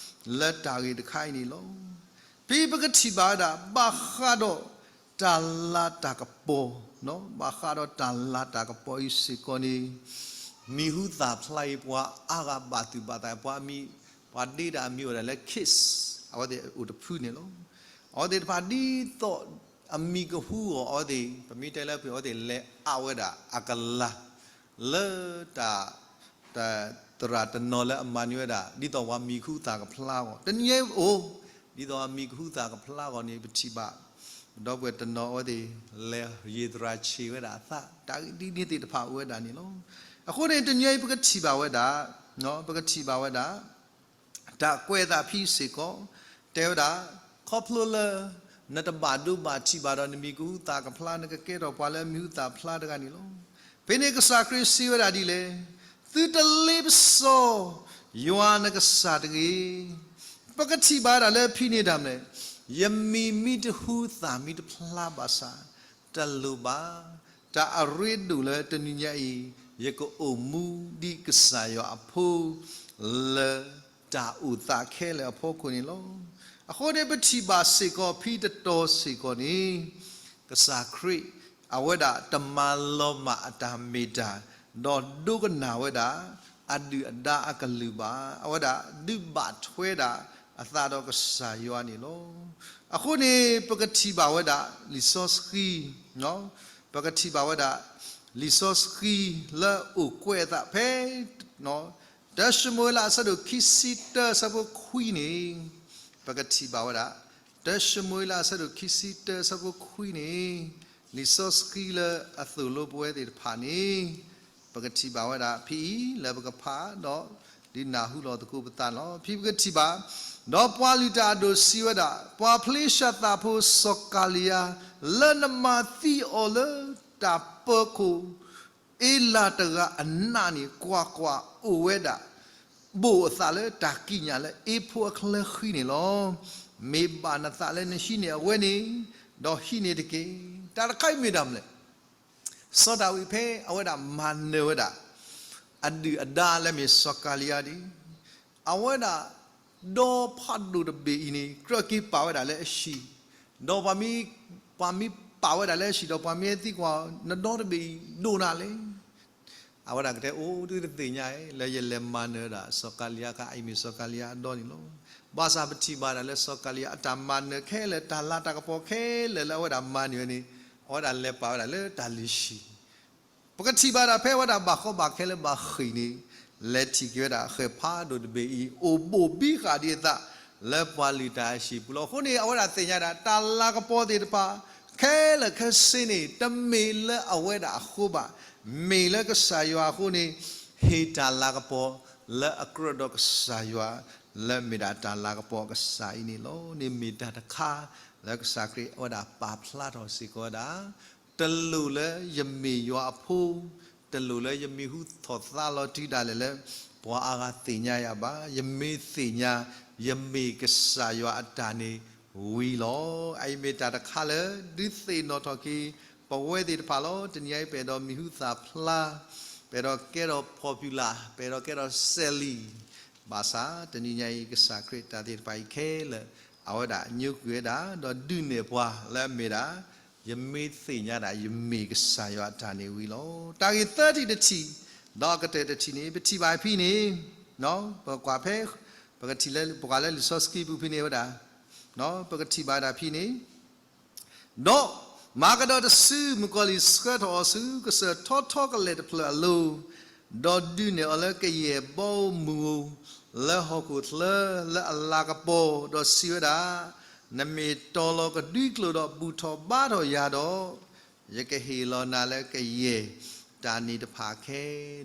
လၢတၢ်ဂ့ၢ်တခါအံၤန့ၣ်လီၤ. ဖဲပကထံၣ်ဘၣ်ဝဲဒၣ် ဘၣ်ဃးဒီးတၢ်လၤတၢ်ကပီၤ, ဘၣ်ဃးဒီးတၢ်လၤတၢ်ကပီၤအံၤစ့ၢ်ကီးန့ၣ် မံၤဟူသၣ်ဖျါအံၤ ပှၤအါဂၤဘၣ်သူၣ်ဘၣ်သး ပှၤမံၤ ပှၤဒ့တၢ်အမံၤအိၣ်ဒၣ်လၢ Kids အဝဲသ့ၣ်အိၣ်တဖုန့ၣ်လီၤ. အဝဲသ့ၣ်တဖၣ်ဒ်သိးအမံၤကဟူအီၤ အဝဲသ့ၣ် ပမ့ၢ်တဲလၢဖုၣ် အဝဲသ့ၣ်လဲၤအးဝဲဒၣ်အကလၤ လၢတၢ် တၢ်သရၣ်တနီၤလၢအမၤန့ၢ်ဝဲဒၣ် ဒ်သိးပှၤမံၤကဟူသၣ်ကဖျါအဂီၢ် တနံၤညါအံၤအိၣ်, ဒ်သိးပှၤမံၤကဟူသၣ်ကဖျါအဂီၢ်န့ၣ် ပထံၣ်ဘၣ် ဒီပုၢ်ဝဲၢ်တနီၤအဝဲသ့ၣ် လဲၤယံာ်သရၣ်ဆံးဝဲဒၣ်အသး တၢ်ဒ်န့ၣ်သ့ၣ်တဖၣ်အိၣ်ဝဲဒၣ်န့ၣ်လီၤ. အဃိန့ၣ် တနံၤညါအံၤ ပကထံၣ်ဘၣ်ဝဲဒၣ်, ပကထံၣ်ဘၣ်ဝဲဒၣ် တၢ်ကွဲးအသးဖဲအံၤစ့ၢ်ကီး တဲဝဲဒၣ် ခီဖျိလၢ နတဘၣ်ဒိဘၣ်ထံးဘၣ်ဒီး နမံၤကဟူသၣ်ကဖျါ နကကဲထီၣ်ပှၤလၢအမံၤဟူသၣ်ဖျါတဂၤန့ၣ်လီၤ. ဖဲန့ၣ်ကစၢ်ခရံာ်စံးဝဲဒၣ်ဒ်လဲၣ်, သုတလ့ပစီ ယွၤနကစၢ်တဂ့ၤ. ပကထံၣ်ဘၣ်ဝဲဒၣ်လၢဖဲန့ၣ်တၢ်မနုၤလဲၣ်, ယမံၤမ့ၢ်တဟူသၣ်မ့ၢ်တဖျါဘၣ်ဆၣ် တလိၣ်ဘၣ်, တၢ်အရ့ဒိၣ်လၢတနံၤညါအံၤ ယကအိၣ်မူဒ်ကစၢ်ယွၤအဖိ လၢတၢ်အိၣ်သးခဲလၢာ်အဖီခိၣ်န့ၣ်လီၤ. အဃိန့ၣ် ပထံၣ်ဘၣ်စ့ၢ်ကီး ဖဲတတီၤစ့ၢ်ကီးန့ၣ် ကစၢ်ခရံာ် အဝဲဒၣ်တမၤလီၤမၢ်အတၢ်မ့ၢ်တၢ် ဒီးဒိကနၣ်ဝဲဒၣ် အဒုၣ်အဒါအကလုၢ်ဘၣ်. အဝဲဒၣ်ဒုးဘၣ်ထွဲဒၣ်အသးဒီးကစၢ်ယွၤန့ၣ်လီၤ. အဃိန့ၣ် ပကထံၣ်ဘၣ်ဝဲဒၣ် လံာ်စီဆှံ ပကထံၣ်ဘၣ်ဝဲဒၣ် လံာ်စီဆှံလၢအအိၣ်ကွဲးအသးဖဲ တၢၡမူၤအ့လးအဆၢဒိၣ်ခံဆံတၢ အဆၢဖိခွံန့ၣ် ပကထံၣ်ဘၣ်ဝဲဒၣ် တၢၡမူၤအ့လးအဆၢဒိၣ်ခံဆံတၢ အဆၢဖိခွံန့ၣ် လံာ်စီဆှံလၢအသိၣ်လိပဝဲသ့ၣ်တဖၣ်န့ၣ် ပကထံၣ်ဘၣ်ဝဲဒၣ်ဖဲအံၤ လၢပကဖးဒီး ဒုးနၢ်ဟူလီၤသကိးပသးန့ၣ်လီၤ. ဖဲပကထံၣ်ဘၣ် ဒီးပှၤလုၢ်တၢ်အဒိၣ်စံးဝဲဒၣ်, ပှၤဖလ့ၡသးဖိစီၤကၤလံယၤ လၢနမၤသံအီၤလၢတၢ်ပၢၤခိၣ် အ့လးတဂၤအနးန့ၣ် ကွၢ်ကွၢ်, အိၣ်ဝဲဒၣ် ဘိၣ်အသးလၢတၢ်ကံးညာ်လၢအ့ဖိအချၢဃံန့ၣ်လီၤ. မ့ၢ်ဘၣ်နသးလၢနဟံးန့ၢ်အဝဲန့ၣ်, ဒီးဟံးန့ၢ်တက့ၢ်. တၢ်တခါအံၤမ့ၢ်တၢ်မနုၤလဲၣ်. စီၤဒၤဝံးဖဲအဝဲဒၣ်မၤနၢၤဝဲဒၣ် အဒုၣ်အဒါလၢမ့ၢ်စီၤကၤလံယၤဒ် အဝဲဒၣ် ဒီဖးဒိၣ်တဘ့ၣ်အံၤန့ၣ် ကြၢးက့ၤပာ်ဝဲဒၣ်လၢအဟံၣ်, ဒီးပှၤမ့ၢ် ပှၤမ့ၢ်ပာ်ဝဲဒၣ်လၢအဟံၣ်ဒီး ပှၤမ့ၢ်သံကွၢ် နဒီတဘ့ၣ်အံၤဒိၣ်နၤလဲၣ်. အဝဲဒၣ်ကတဲ အိၣ်သုတသ့ၣ်ညါအံၤ လၢယလဲၤမၤနၢၤဒၣ်စီၤကၤလံယၤအခါ အံၤမ့ၢ်စီၤကၤလံယၤအဒီန့ၣ်လီၤ. ဘၣ်ဆၣ်ပထံၣ်ဘၣ်ဒၣ်လၢစီၤကၤလံယၤအတၢ်မၤနၢၤခဲလၢာ် တၢ်လၤတၢ်ကပီၤခဲလၢာ်လၢအဝဲဒၣ်မၤန့ၢ်ဝဲန့ၣ် အဝဲဒၣ်လဲၤပာ်ဝဲဒၣ်လၢတၢ်လုၢ်ဟံၣ် ပကထံၣ်ဘၣ်ဒၣ်ဖဲအဝဲဒၣ်ဘၣ်ဃီဘၣ်ခဲလၢဘၣ်ဃ့ၢ်န့ၣ် လဲၤထံၣ်က့ၤဝဲဒၣ်ဃဲၢ်ဖးဒိၣ်တဘ့ၣ်အံၤ အိၣ်ဘိၣ်ဘံဃာ်ဒံးအသး လၢပှၤလုၢ်တၢ်အဟံၣ်ပူၤလီၤ. အဃိန့ၣ် အဝဲဒၣ်သ့ၣ်ညါဒၣ် တၢ်လၤကပီၤသ့ၣ်တဖၣ် ခဲလၢာ်ခဲဆ့န့ၣ် တမ့ၢ်လၢအဝဲဒၣ်အဃိဘၣ်, မ့ၢ်လၢကစၢ်ယွၤအဃိန့ၣ် ဟ့ၣ်တၢ်လၤကပီၤ လၢအကြၢးဒီးကစၢ်ယွၤ လၢမ့ၢ်ဒၣ်တၢ်လၤကပီၤကစၢ်အံၤန့ၣ်လီၤ. န့ၣ်မ့ၢ်တၢ်တခါ လၢကစၢ်ခရံာ်အဝဲဒၣ်ပာ်ဖျါထီၣ်စ့ၢ်ကီးဝဲဒၣ် တလိၣ်လၢယမ့ၢ်ယွၤအဖိ, တလိၣ်လၢယမံၤဟူထီၣ်သါလီၤတံၢ်ဒၣ်လဲာ်လၢ ပှၤအါဂၤသ့ၣ်ညါယၤဘၣ်. ယမ့ၢ်သ့ၣ်ညါ ယမ့ၢ်ကစၢ်ယွၤအတၢ်န့ၣ်ဝံၤလီၤ. အအံၤမ့ၢ်တၢ်တခါလၢ ဒုးသ့ၣ်နီၣ်ထီၣ်က့ၤ ပဝဲသ့ၣ်တဖၣ်လီၤ. တနံၤအံၤပအဲၣ်ဒိးမံၤဟူသၣ်ဖျါ, ပအဲၣ်ဒိးကဲထီၣ် popular, ပအဲၣ်ဒိးကဲထီၣ်စဲးလံ, ဘၣ်ဆၣ်တနံၤညါအံၤ ကစၢ်ခရံာ်တၢ်သ့ၣ်တဖၣ်အံၤခဲလၢာ် အဝဲဒၣ်ညိကွံာ်ဝဲဒၣ် ဒီးဒုးနဲၣ်ပှၤလၢအမ့ၢ်ဒၣ် ယမ့ၢ်သ့ၣ်ညါဒၣ် ယမ့ၢ်ကစၢ်ယွၤအတၢ်န့ၣ်ဝံၤလီၤ. တၢ်ဂ့ၢ်သၢထံၣ်တထံၣ်, ဒီးအကတၢၢ်တထံၣ်န့ၣ် ပထံၣ်ဘၣ်ဖဲန့ၣ်, ပကွၢ်ဖဲ ပကထံၣ်လၢ ပကွၢ်လၢလံာ်စီဆှံပူၤဖဲန့ၣ်ဝဲဒၣ်, ပကထံၣ်ဘၣ်ဒၣ်ဖဲန့ၣ် ဒီးမၤကဒီးတစု မုၣ်ကီၤလံၢ်ဆှၢထီၣ်အီၤဆူ ကစၢၢ်ထီထီကလဲာ်တဖျၢၣ်အလိၤ, ဒီးဒုးနဲၣ်အီၤလၢကယဲၢ်ဘီမုၢ်ဧိၤ လၢဟီၣ်ခိၣ်ချၢလၢအလၤကပီၤ, ဒီးစံးဝဲဒၣ်, နမ့ၢ်တီၤလီၤကဒွံကျိာ်ဒီးဘူၣ်ထီၣ်ဘါထီၣ်ယၤဒီး, ယကဟ့ၣ်လီၤနၤလၢကယဲၢ်တၢ်န့ၣ်တဖၣ်ခဲ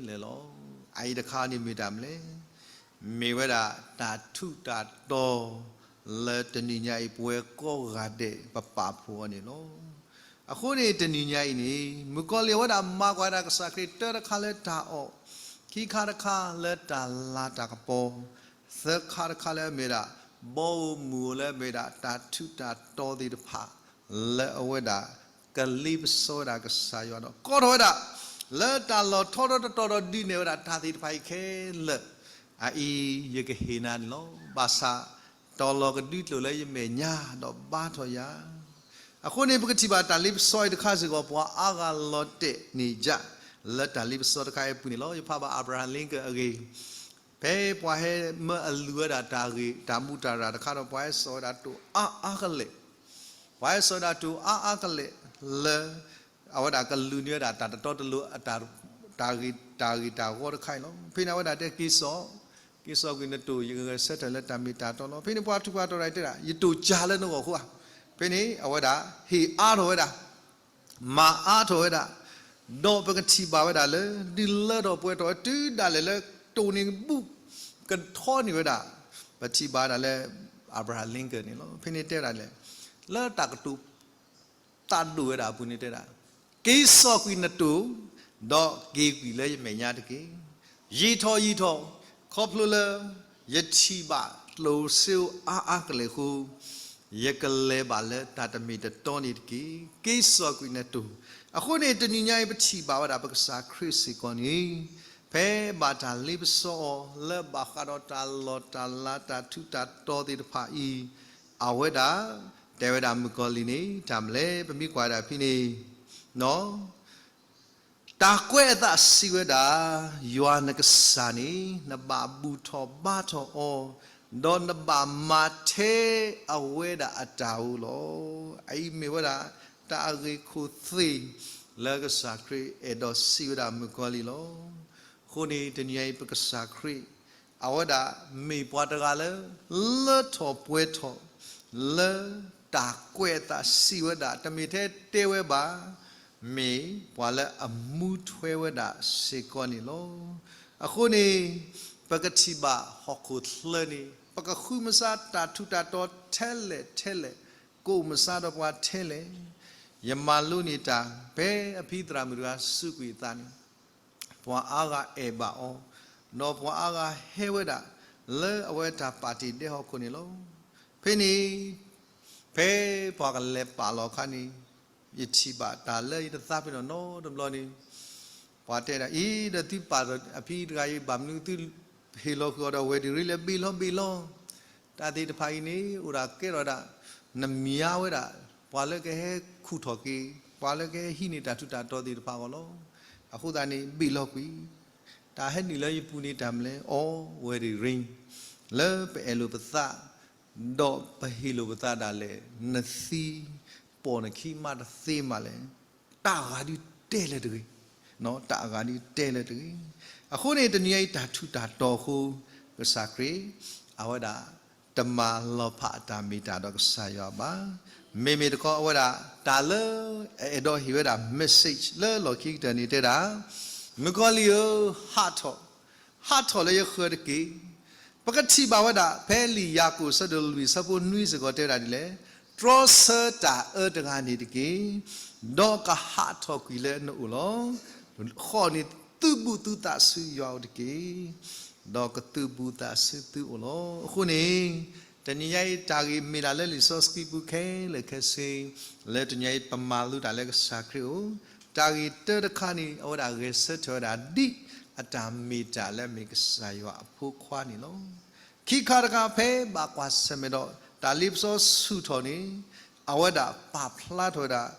လၢာ်လီၤ. အအံၤတခါန့ၣ်မ့ၢ်တၢ်မနုၤလဲၣ်. မ့ၢ်ဝဲဒၣ်တၢ်ထူးတၢ်တီၤ လၢတနံၤညါအံၤ ပဝဲကိးဂၤဒဲးပပာ်ဖှိၣ်အီၤန့ၣ်လီၤ. အဃိန့ၣ်တနံၤညါအံၤန့ၣ် မုၣ်ကီၤလံၢ်အဝဲဒၣ်မၤကွၢ်ဒၣ်ကစၢ်ခရံာ်တၢတခါလၢတၢ်အီၣ်, ခံခါတခါလၢတၢ်လၤတၢ်ကပီၤ, သၢခါတခါလၢအမ့ၢ်ဒၣ် ဘီဧိၤမုၢ်ဧိၤလၢအမ့ၢ်ဒၣ်တၢ်ထူးတၢ်တီၤသ့ၣ်တဖၣ် လၢအဝဲဒၣ် ကလ့ပစီဝဲဒၣ်ကစၢ်ယွၤဒီး ကိးထီၣ်ဝဲဒၣ် လၢတၢ်လီၢ်ထီထီတတီၤဒီးဒုးနဲၣ်ဝဲဒၣ်တၢ်သ့ၣ်တဖၣ်အံၤခဲလၢာ်, အအံၤယကဟ့ၣ်နၤန့ၣ်လီၤ. ဘၣ်ဆၣ် တီၤလီၤကဒုကျိာ်လၢယမဲာ်ညါဒီးဘါထီၣ်ယၤ အဃိန့ၣ် ပကထံၣ်ဘၣ်တၢ်လ့ပစီအံၤတခါစ့ၢ်ကီး ပှၤအါဂၤလီၤတဲာ်န့ၢ်ယၤ လၢတၢ်လ့ပစီတခါအံၤအပူၤန့ၣ်လီၤ. ယဖးဘၣ် Abraham Lincoln အဂ့ၢ်, ဖဲပှၤဟဲမၢအလုၢ်ဝဲဒၣ်တၢ်ဂ့ၢ်တၢ်မူးတၢ်ရၢ်တခါဒီး ပှၤဟဲစိာ်ဝဲဒၣ်တိၢ်အါအါကလဲာ်, ပှၤဟဲစိာ်ဝဲဒၣ်တိၢ်အါအါကလဲာ်လၢ အဝဲဒၣ်ကလုၢ်န့ၢ်ဝဲဒၣ်တၢ်တတီတလိၤ တၢ်ဂ့ၢ်တၢ်ဂ့ၢ်တၢ်ဂီၤတခါအံၤလီၤ. ဖဲန့ၣ်အဝဲဒၣ်တဲ က့ၤစိာ်, က့ၤစိာ်ကွံာ်နတိၢ် ယကဂဲၤဆၢထၢၣ်လၢတၢ်မ့ၢ်တၢ်တီလီၤ. ဖဲန့ၣ်ပှၤထူးပှၤတီၤတဂၤတဲဒၣ် ယတိၢ်ကၢ်လၢနဂီၢ်အဃိဧါ. ဖဲန့ၣ်အဝဲဒၣ် ဟ့ၣ်အါထီၣ်ဝဲဒၣ် မၤအါထီၣ်ဝဲဒၣ်, ဒီးပကထံၣ်ဘၣ်ဝဲဒၣ်လၢ ဒုးလၢထီၣ်ပှဲၤထီၣ်တုၤဒၣ်လဲာ်လၢတိၢ်န့ၣ်ကဘူၣ်ကထီန့ၢ်ဝဲဒၣ်, ပထံၣ်ဘၣ်ဝဲဒၣ်လၢ Abraham Lincoln န့ၣ်လီၤ. ဖဲန့ၣ်တဲဝဲဒၣ်လဲၣ်, လၢတၢ်ကတိၤ သးဒိၣ်ဝဲဒၣ်အပူၤန့ၣ်တဲဒၣ်, က့ၤစိာ်ကွံာ်နတိၢ်, ဒီးက့ၤကွံာ်လၢယမဲာ်ညါတက့ၢ်. ယံာ်ထီၣ်ယံာ်ထီၣ်, ခီဖျိလၢ ယထံၣ်ဘၣ်တိၢ်စ့အိၣ်အါအါကလဲာ်အဃိ, ယကလဲၤဘၣ်လၢတၢ်တမ့ၢ်တတီန့ၣ်တက့ၢ်. က့ၤစိာ်ကွံာ်နတိၢ်. အဃိန့ၣ် တနံၤညါအံၤပထံၣ်ဘၣ်ဝဲဒၣ်ပကစၢ်ခရံာ်စ့ၢ်ကီးန့ၣ်, ဖဲဘၣ်တၢ်လ့ပစီအီၤ လၢဘၣ်ဃးဒီးတၢ်လီၢ်တၢ်လၤတၢ်ထူးတၢ်တီၤသ့ၣ်တဖၣ်အံၤ, အဝဲဒၣ် တဲဝဲဒၣ်မုၣ်ကီၤလံၢ်န့ၣ် တၢ်မနုၤလဲၣ် ပမ့ၢ်ကွၢ်ဒၣ်ဖဲန့ၣ်, တၢ်ကွဲးအသးစံးဝဲဒၣ်, ယွၤနကစၢ်န့ၣ် နဘၣ်ဘူၣ်ထီၣ်ဘါထီၣ်အီၤ, ဒီးနဘၣ်မၤထဲအဝဲဒၣ်အတၢ်ဧိၤလီၤ. အအံၤမ့ၢ်ဝဲဒၣ် တၢ်အဂ့ၢ်ခိၣ်သ့ၣ် လၢကစၢ်ခရံာ်အဲၣ်ဒိးစံးဝဲဒၣ်မုၣ်ကီၤလံၢ်လီၤ. အဃိန့ၣ် တနံၤအံၤပကစၢ်ခရံာ် အဝဲဒၣ်မ့ၢ်ပှၤတဂၤလၢ လၢထီၣ်ပှဲၤထီၣ် လၢတၢ်ကွဲးအသးစံးဝဲဒၣ် တမ့ၢ်ထဲတဲဝဲဘၣ်, မ့ၢ်ပှၤလၢအမူထွဲဝဲဒၣ်စ့ၢ်ကီးန့ၣ်လီၤ. အဃိန့ၣ် ပကထံၣ်ဘၣ်ဟီၣ်ခိၣ်ချၢန့ၣ် ပကဃုမၤစၢ်တၢ်ထူးတၢ်တီၤထဲလဲၣ်ထဲလဲၣ်, ကအိၣ်မၤစၢ်ဒီးပှၤထဲလဲၣ်, ယမၤလိန့ၢ်တၢ် ဖဲအဖံသရၣ်မုၣ်တဂၤစူးကွံာ်အသးန့ၣ် ပှၤအါဂၤအဲၣ်ဘၣ်အီၤ, ဒီးပှၤအါဂၤဟဲဝဲဒၣ် လၢအဝဲတၢ်ပာ်တ့ၢ်ဒဲးဟီၣ်ခိၣ်န့ၣ်လီၤ. ဖဲန့ၣ် ဖဲပှၤကလဲၤပာ်လီၤအခါန့ၣ် ယထံၣ်ဘၣ်တၢ်လၢယတသးပ့ၤနီၣ်နီတဘျီန့ၣ် ပှၤတဲဒၣ်အံၤ ဒီးသုပာ်ဒီးအဖံတဂၤအံၤ ဘၣ်မနုၤသုဟ့ၣ်လီၤဃုာ်အီၤဒီး ဝဲဒံရ့ လၢဘ့ၣ်လီၤဘ့ၣ်လီၤ, တၢ်သ့ၣ်တဖၣ်အံၤန့ၣ် အိၣ်ဒၣ်ကဲထီၣ်ဒၣ် နမၠါဝဲဒၣ် ပှၤလၢကဟဲခူၣ်ထီၣ်က့ၤ ပှၤလၢကဟဲဟံးန့ၢ်တၢ်ထူးတၢ်တီၤသ့ၣ်တဖၣ်အဂီၢ်လီၤ. အဃိသတးန့ၣ် ဘ့ၣ်လီၤကွံာ် တၢ်ဟဲနုာ်လၢယပူၤန့ၣ်တၢ်မနုၤလဲၣ်, အီ ဝဲဒံရ့ လၢပအဲၣ်လိာ်ပသး ဒီးပဟ့ၣ်လိာ်ပသးဒၣ်လဲာ် နသံပိာ်နခံမးတသ့မးလဲၣ်, တၢ်အဂၤဒုးတဲလၢၤတဂ့ၤ, တၢ်အဂၤဒုးတဲလၢၤတဂ့ၤ. အဃိန့ၣ် တနံၤအံၤတၢ်ထူးတၢ်တီၤအဃိ ကစၢ်ခရံာ် အဝဲဒၣ် တမၤလီၤဖးအတၢ်မ့ၢ်တၢ်ဒီးကစၢ်ယွၤဘၣ်. မ့မ့ၢ်တခီအဝဲဒၣ် တၢ်လၢအအဲၣ်ဒိးဟ့ၣ်ဝဲဒၣ် message လၢလီၢ်ခံကတၢၢ်န့ၣ်တဲဒၣ်, မုၣ်ကီၤလံၢ်ဧၢ, ဟးထီၣ် ဟးထီၣ်လၢယဃၢၤတက့ၢ်. ပကထံၣ်ဘၣ်ဝဲဒၣ် ဖဲလံာ်ယၤကိာ်အဆၢဒိၣ်လွံၢ်အဆၢဖိနွံစ့ၢ်ကီးတဲဝဲဒၣ်ဒ်လဲၣ်, တြီဆၢတၢ်အၢတဂၤန့ၣ်တက့ၢ်, ဒီးကဟးထီၣ်ကွံာ်လၢနအိၣ်လီၤ. ဃိးန့ၣ်သုးဘူးသုသးဆူယွၤအိၣ်တက့ၢ်, ဒီးကသုးဘူးသးဆူသုအိၣ်လီၤ. အဃိန့ၣ် တနံၤညါအံၤတၢ်ဂ့ၢ်မ့ၢ်ဒၣ်လၢလံာ်စီဆှံပူၤခဲလၢာ်ခဲဆ့, လၢတနံၤညါအံၤပမၤလိတၢ်လၢကစၢ်ခရံာ်အအိၣ်, တၢ်ဂ့ၢ်တၢတခါန့ၣ် အဝဲဒၣ်ဂဲၤဆၢထၢၣ်ဝဲဒၣ်ဒ်အတၢ်မ့ၢ်တၢ်လၢအမ့ၢ်ကစၢ်ယွၤအဖိခွါန့ၣ်လီၤ. ခံခါတခါဖဲဘၣ်ကွၢ်ဆၢၣ်မဲာ်ဒီး တၢ်လ့ပစီဆူၣ်ထီၣ်န့ၣ် အဝဲဒၣ်ပာ်ဖျါထီၣ်ဝဲဒၣ်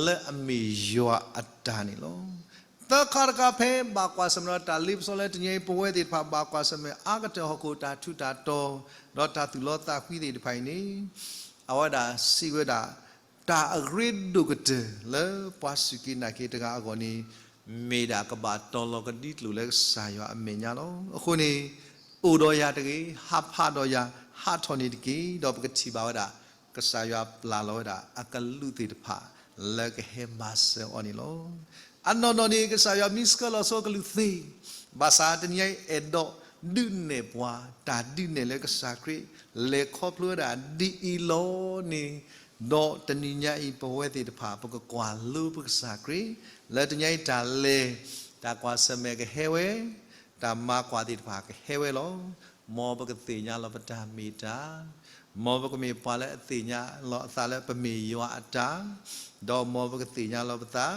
လၢအမ့ၢ်ယွၤအတၢ်န့ၣ်လီၤ. သၢခါတခါဖဲဘၣ်ကွၢ်ဆၢၣ်မဲာ်ဒီးတၢ်လ့ပစီလၢတနံၤအံၤပဝဲသ့ၣ်တဖၣ်ဘၣ်ကွၢ်ဆၢၣ်မဲာ်အါကတၢၢ်ဟီၣ်ခိၣ်တၢ်ထူးတၢ်တီၤ ဒီးတၢ်သူၣ်လီသးကွံသ့ၣ်တဖၣ်အံၤန့ၣ် အဝဲဒၣ်စံးဝဲဒၣ် တၢ်အရ့ဒိၣ်ကတၢၢ်လၢပှၤစူၢ်က့ၤနာ်က့ၤတဂၤအဂီၢ်န့ၣ် မ့ၢ်ဒၣ်ကဘၣ်တီၤလီၤကဒံကလိာ်လၢကစၢ်ယွၤအမဲာ်ညါလီၤ. အဃိန့ၣ် အိၣ်ဒီးယၤတဂ့ၤ, ဟးဖးဒီးယၤ, ဟးထီၣ်န့ၣ်တက့ၢ်. ဒီးပကထံၣ်ဘၣ်ဝဲဒၣ် ကစၢ်ယွၤပျၢ်လီၤဝဲဒၣ်အကလူးသ့ၣ်တဖၣ် လၢကဟဲမၤစၢၤအီၤန့ၣ်လီၤ. အနီၢ်နီၢ်န့ၣ် ကစၢ်ယွၤမံဆှၢလီၤဆိကလုၢ်သ့, ဘၣ်ဆၣ်တနံၤညါအံၤအဲၣ်ဒိးဒုးနဲၣ်ပှၤ တၢ်ဒုးနဲၣ်လၢကစၢ်ခရံာ် လဲၤခီဖျိဝဲဒၣ်ဒ်အံၤလီၤန့ၣ်, ဒီးတနံၤညါအံၤ ပဝဲသ့ၣ်တဖၣ် ပကကွၢ်လိပကစၢ်ခရံာ် လၢတနံၤညါအံၤတၢ်လဲၤ တၢ်ကွၢ်ဆၢၣ်မဲာ်ကဟဲဝဲ, တၢ်မၤကွၢ်သ့ၣ်တဖၣ်ကဟဲဝဲလီၤ. မ်ပကသ့ၣ်ညါလီၤပတၢ်မ့ၢ်တၢ်, မ်ပကမ့ၢ်ပှၤလၢအသ့ၣ်ညါလီၤအသးလၢပမ့ၢ်ယွၤအတၢ်, ဒီးမ်ပကသ့ၣ်ညါလီၤပသး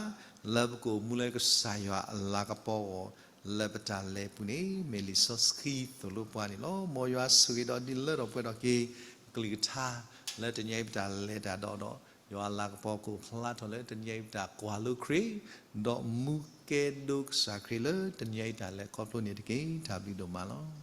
လၢပကအိၣ်မူလၢကစၢ်ယွၤအလၤကပီၤအဂီၢ် လၢပတၢ်လဲၤပူၤန့ၣ် မ့ၢ်လံာ်စီဆှံသိၣ်လိပှၤန့ၣ်လီၤ. မ်ယွၤဆိၣ်ဂ့ၤဒီးဒုးလၢထီၣ်ပှဲၤထီၣ်က့ၤ ကလုၢ်ကထါ လၢတနံၤညါအံၤပတၢ်လဲၤတၢ်ဒီး, ဒီးယွၤအလၤကပီၤကအိၣ်ဖျါထီၣ်လၢတနံၤညါအံၤပတၢ်ကွၢ်လိခရံာ်, ဒီးမူကဲဒိကစၢ်ခရံာ်လၢတနံၤညါအံၤတၢ်လဲၤခီဖျိန့ၣ်တက့ၢ်. တၢ်ဘျုးဒိၣ်မးလီၤ.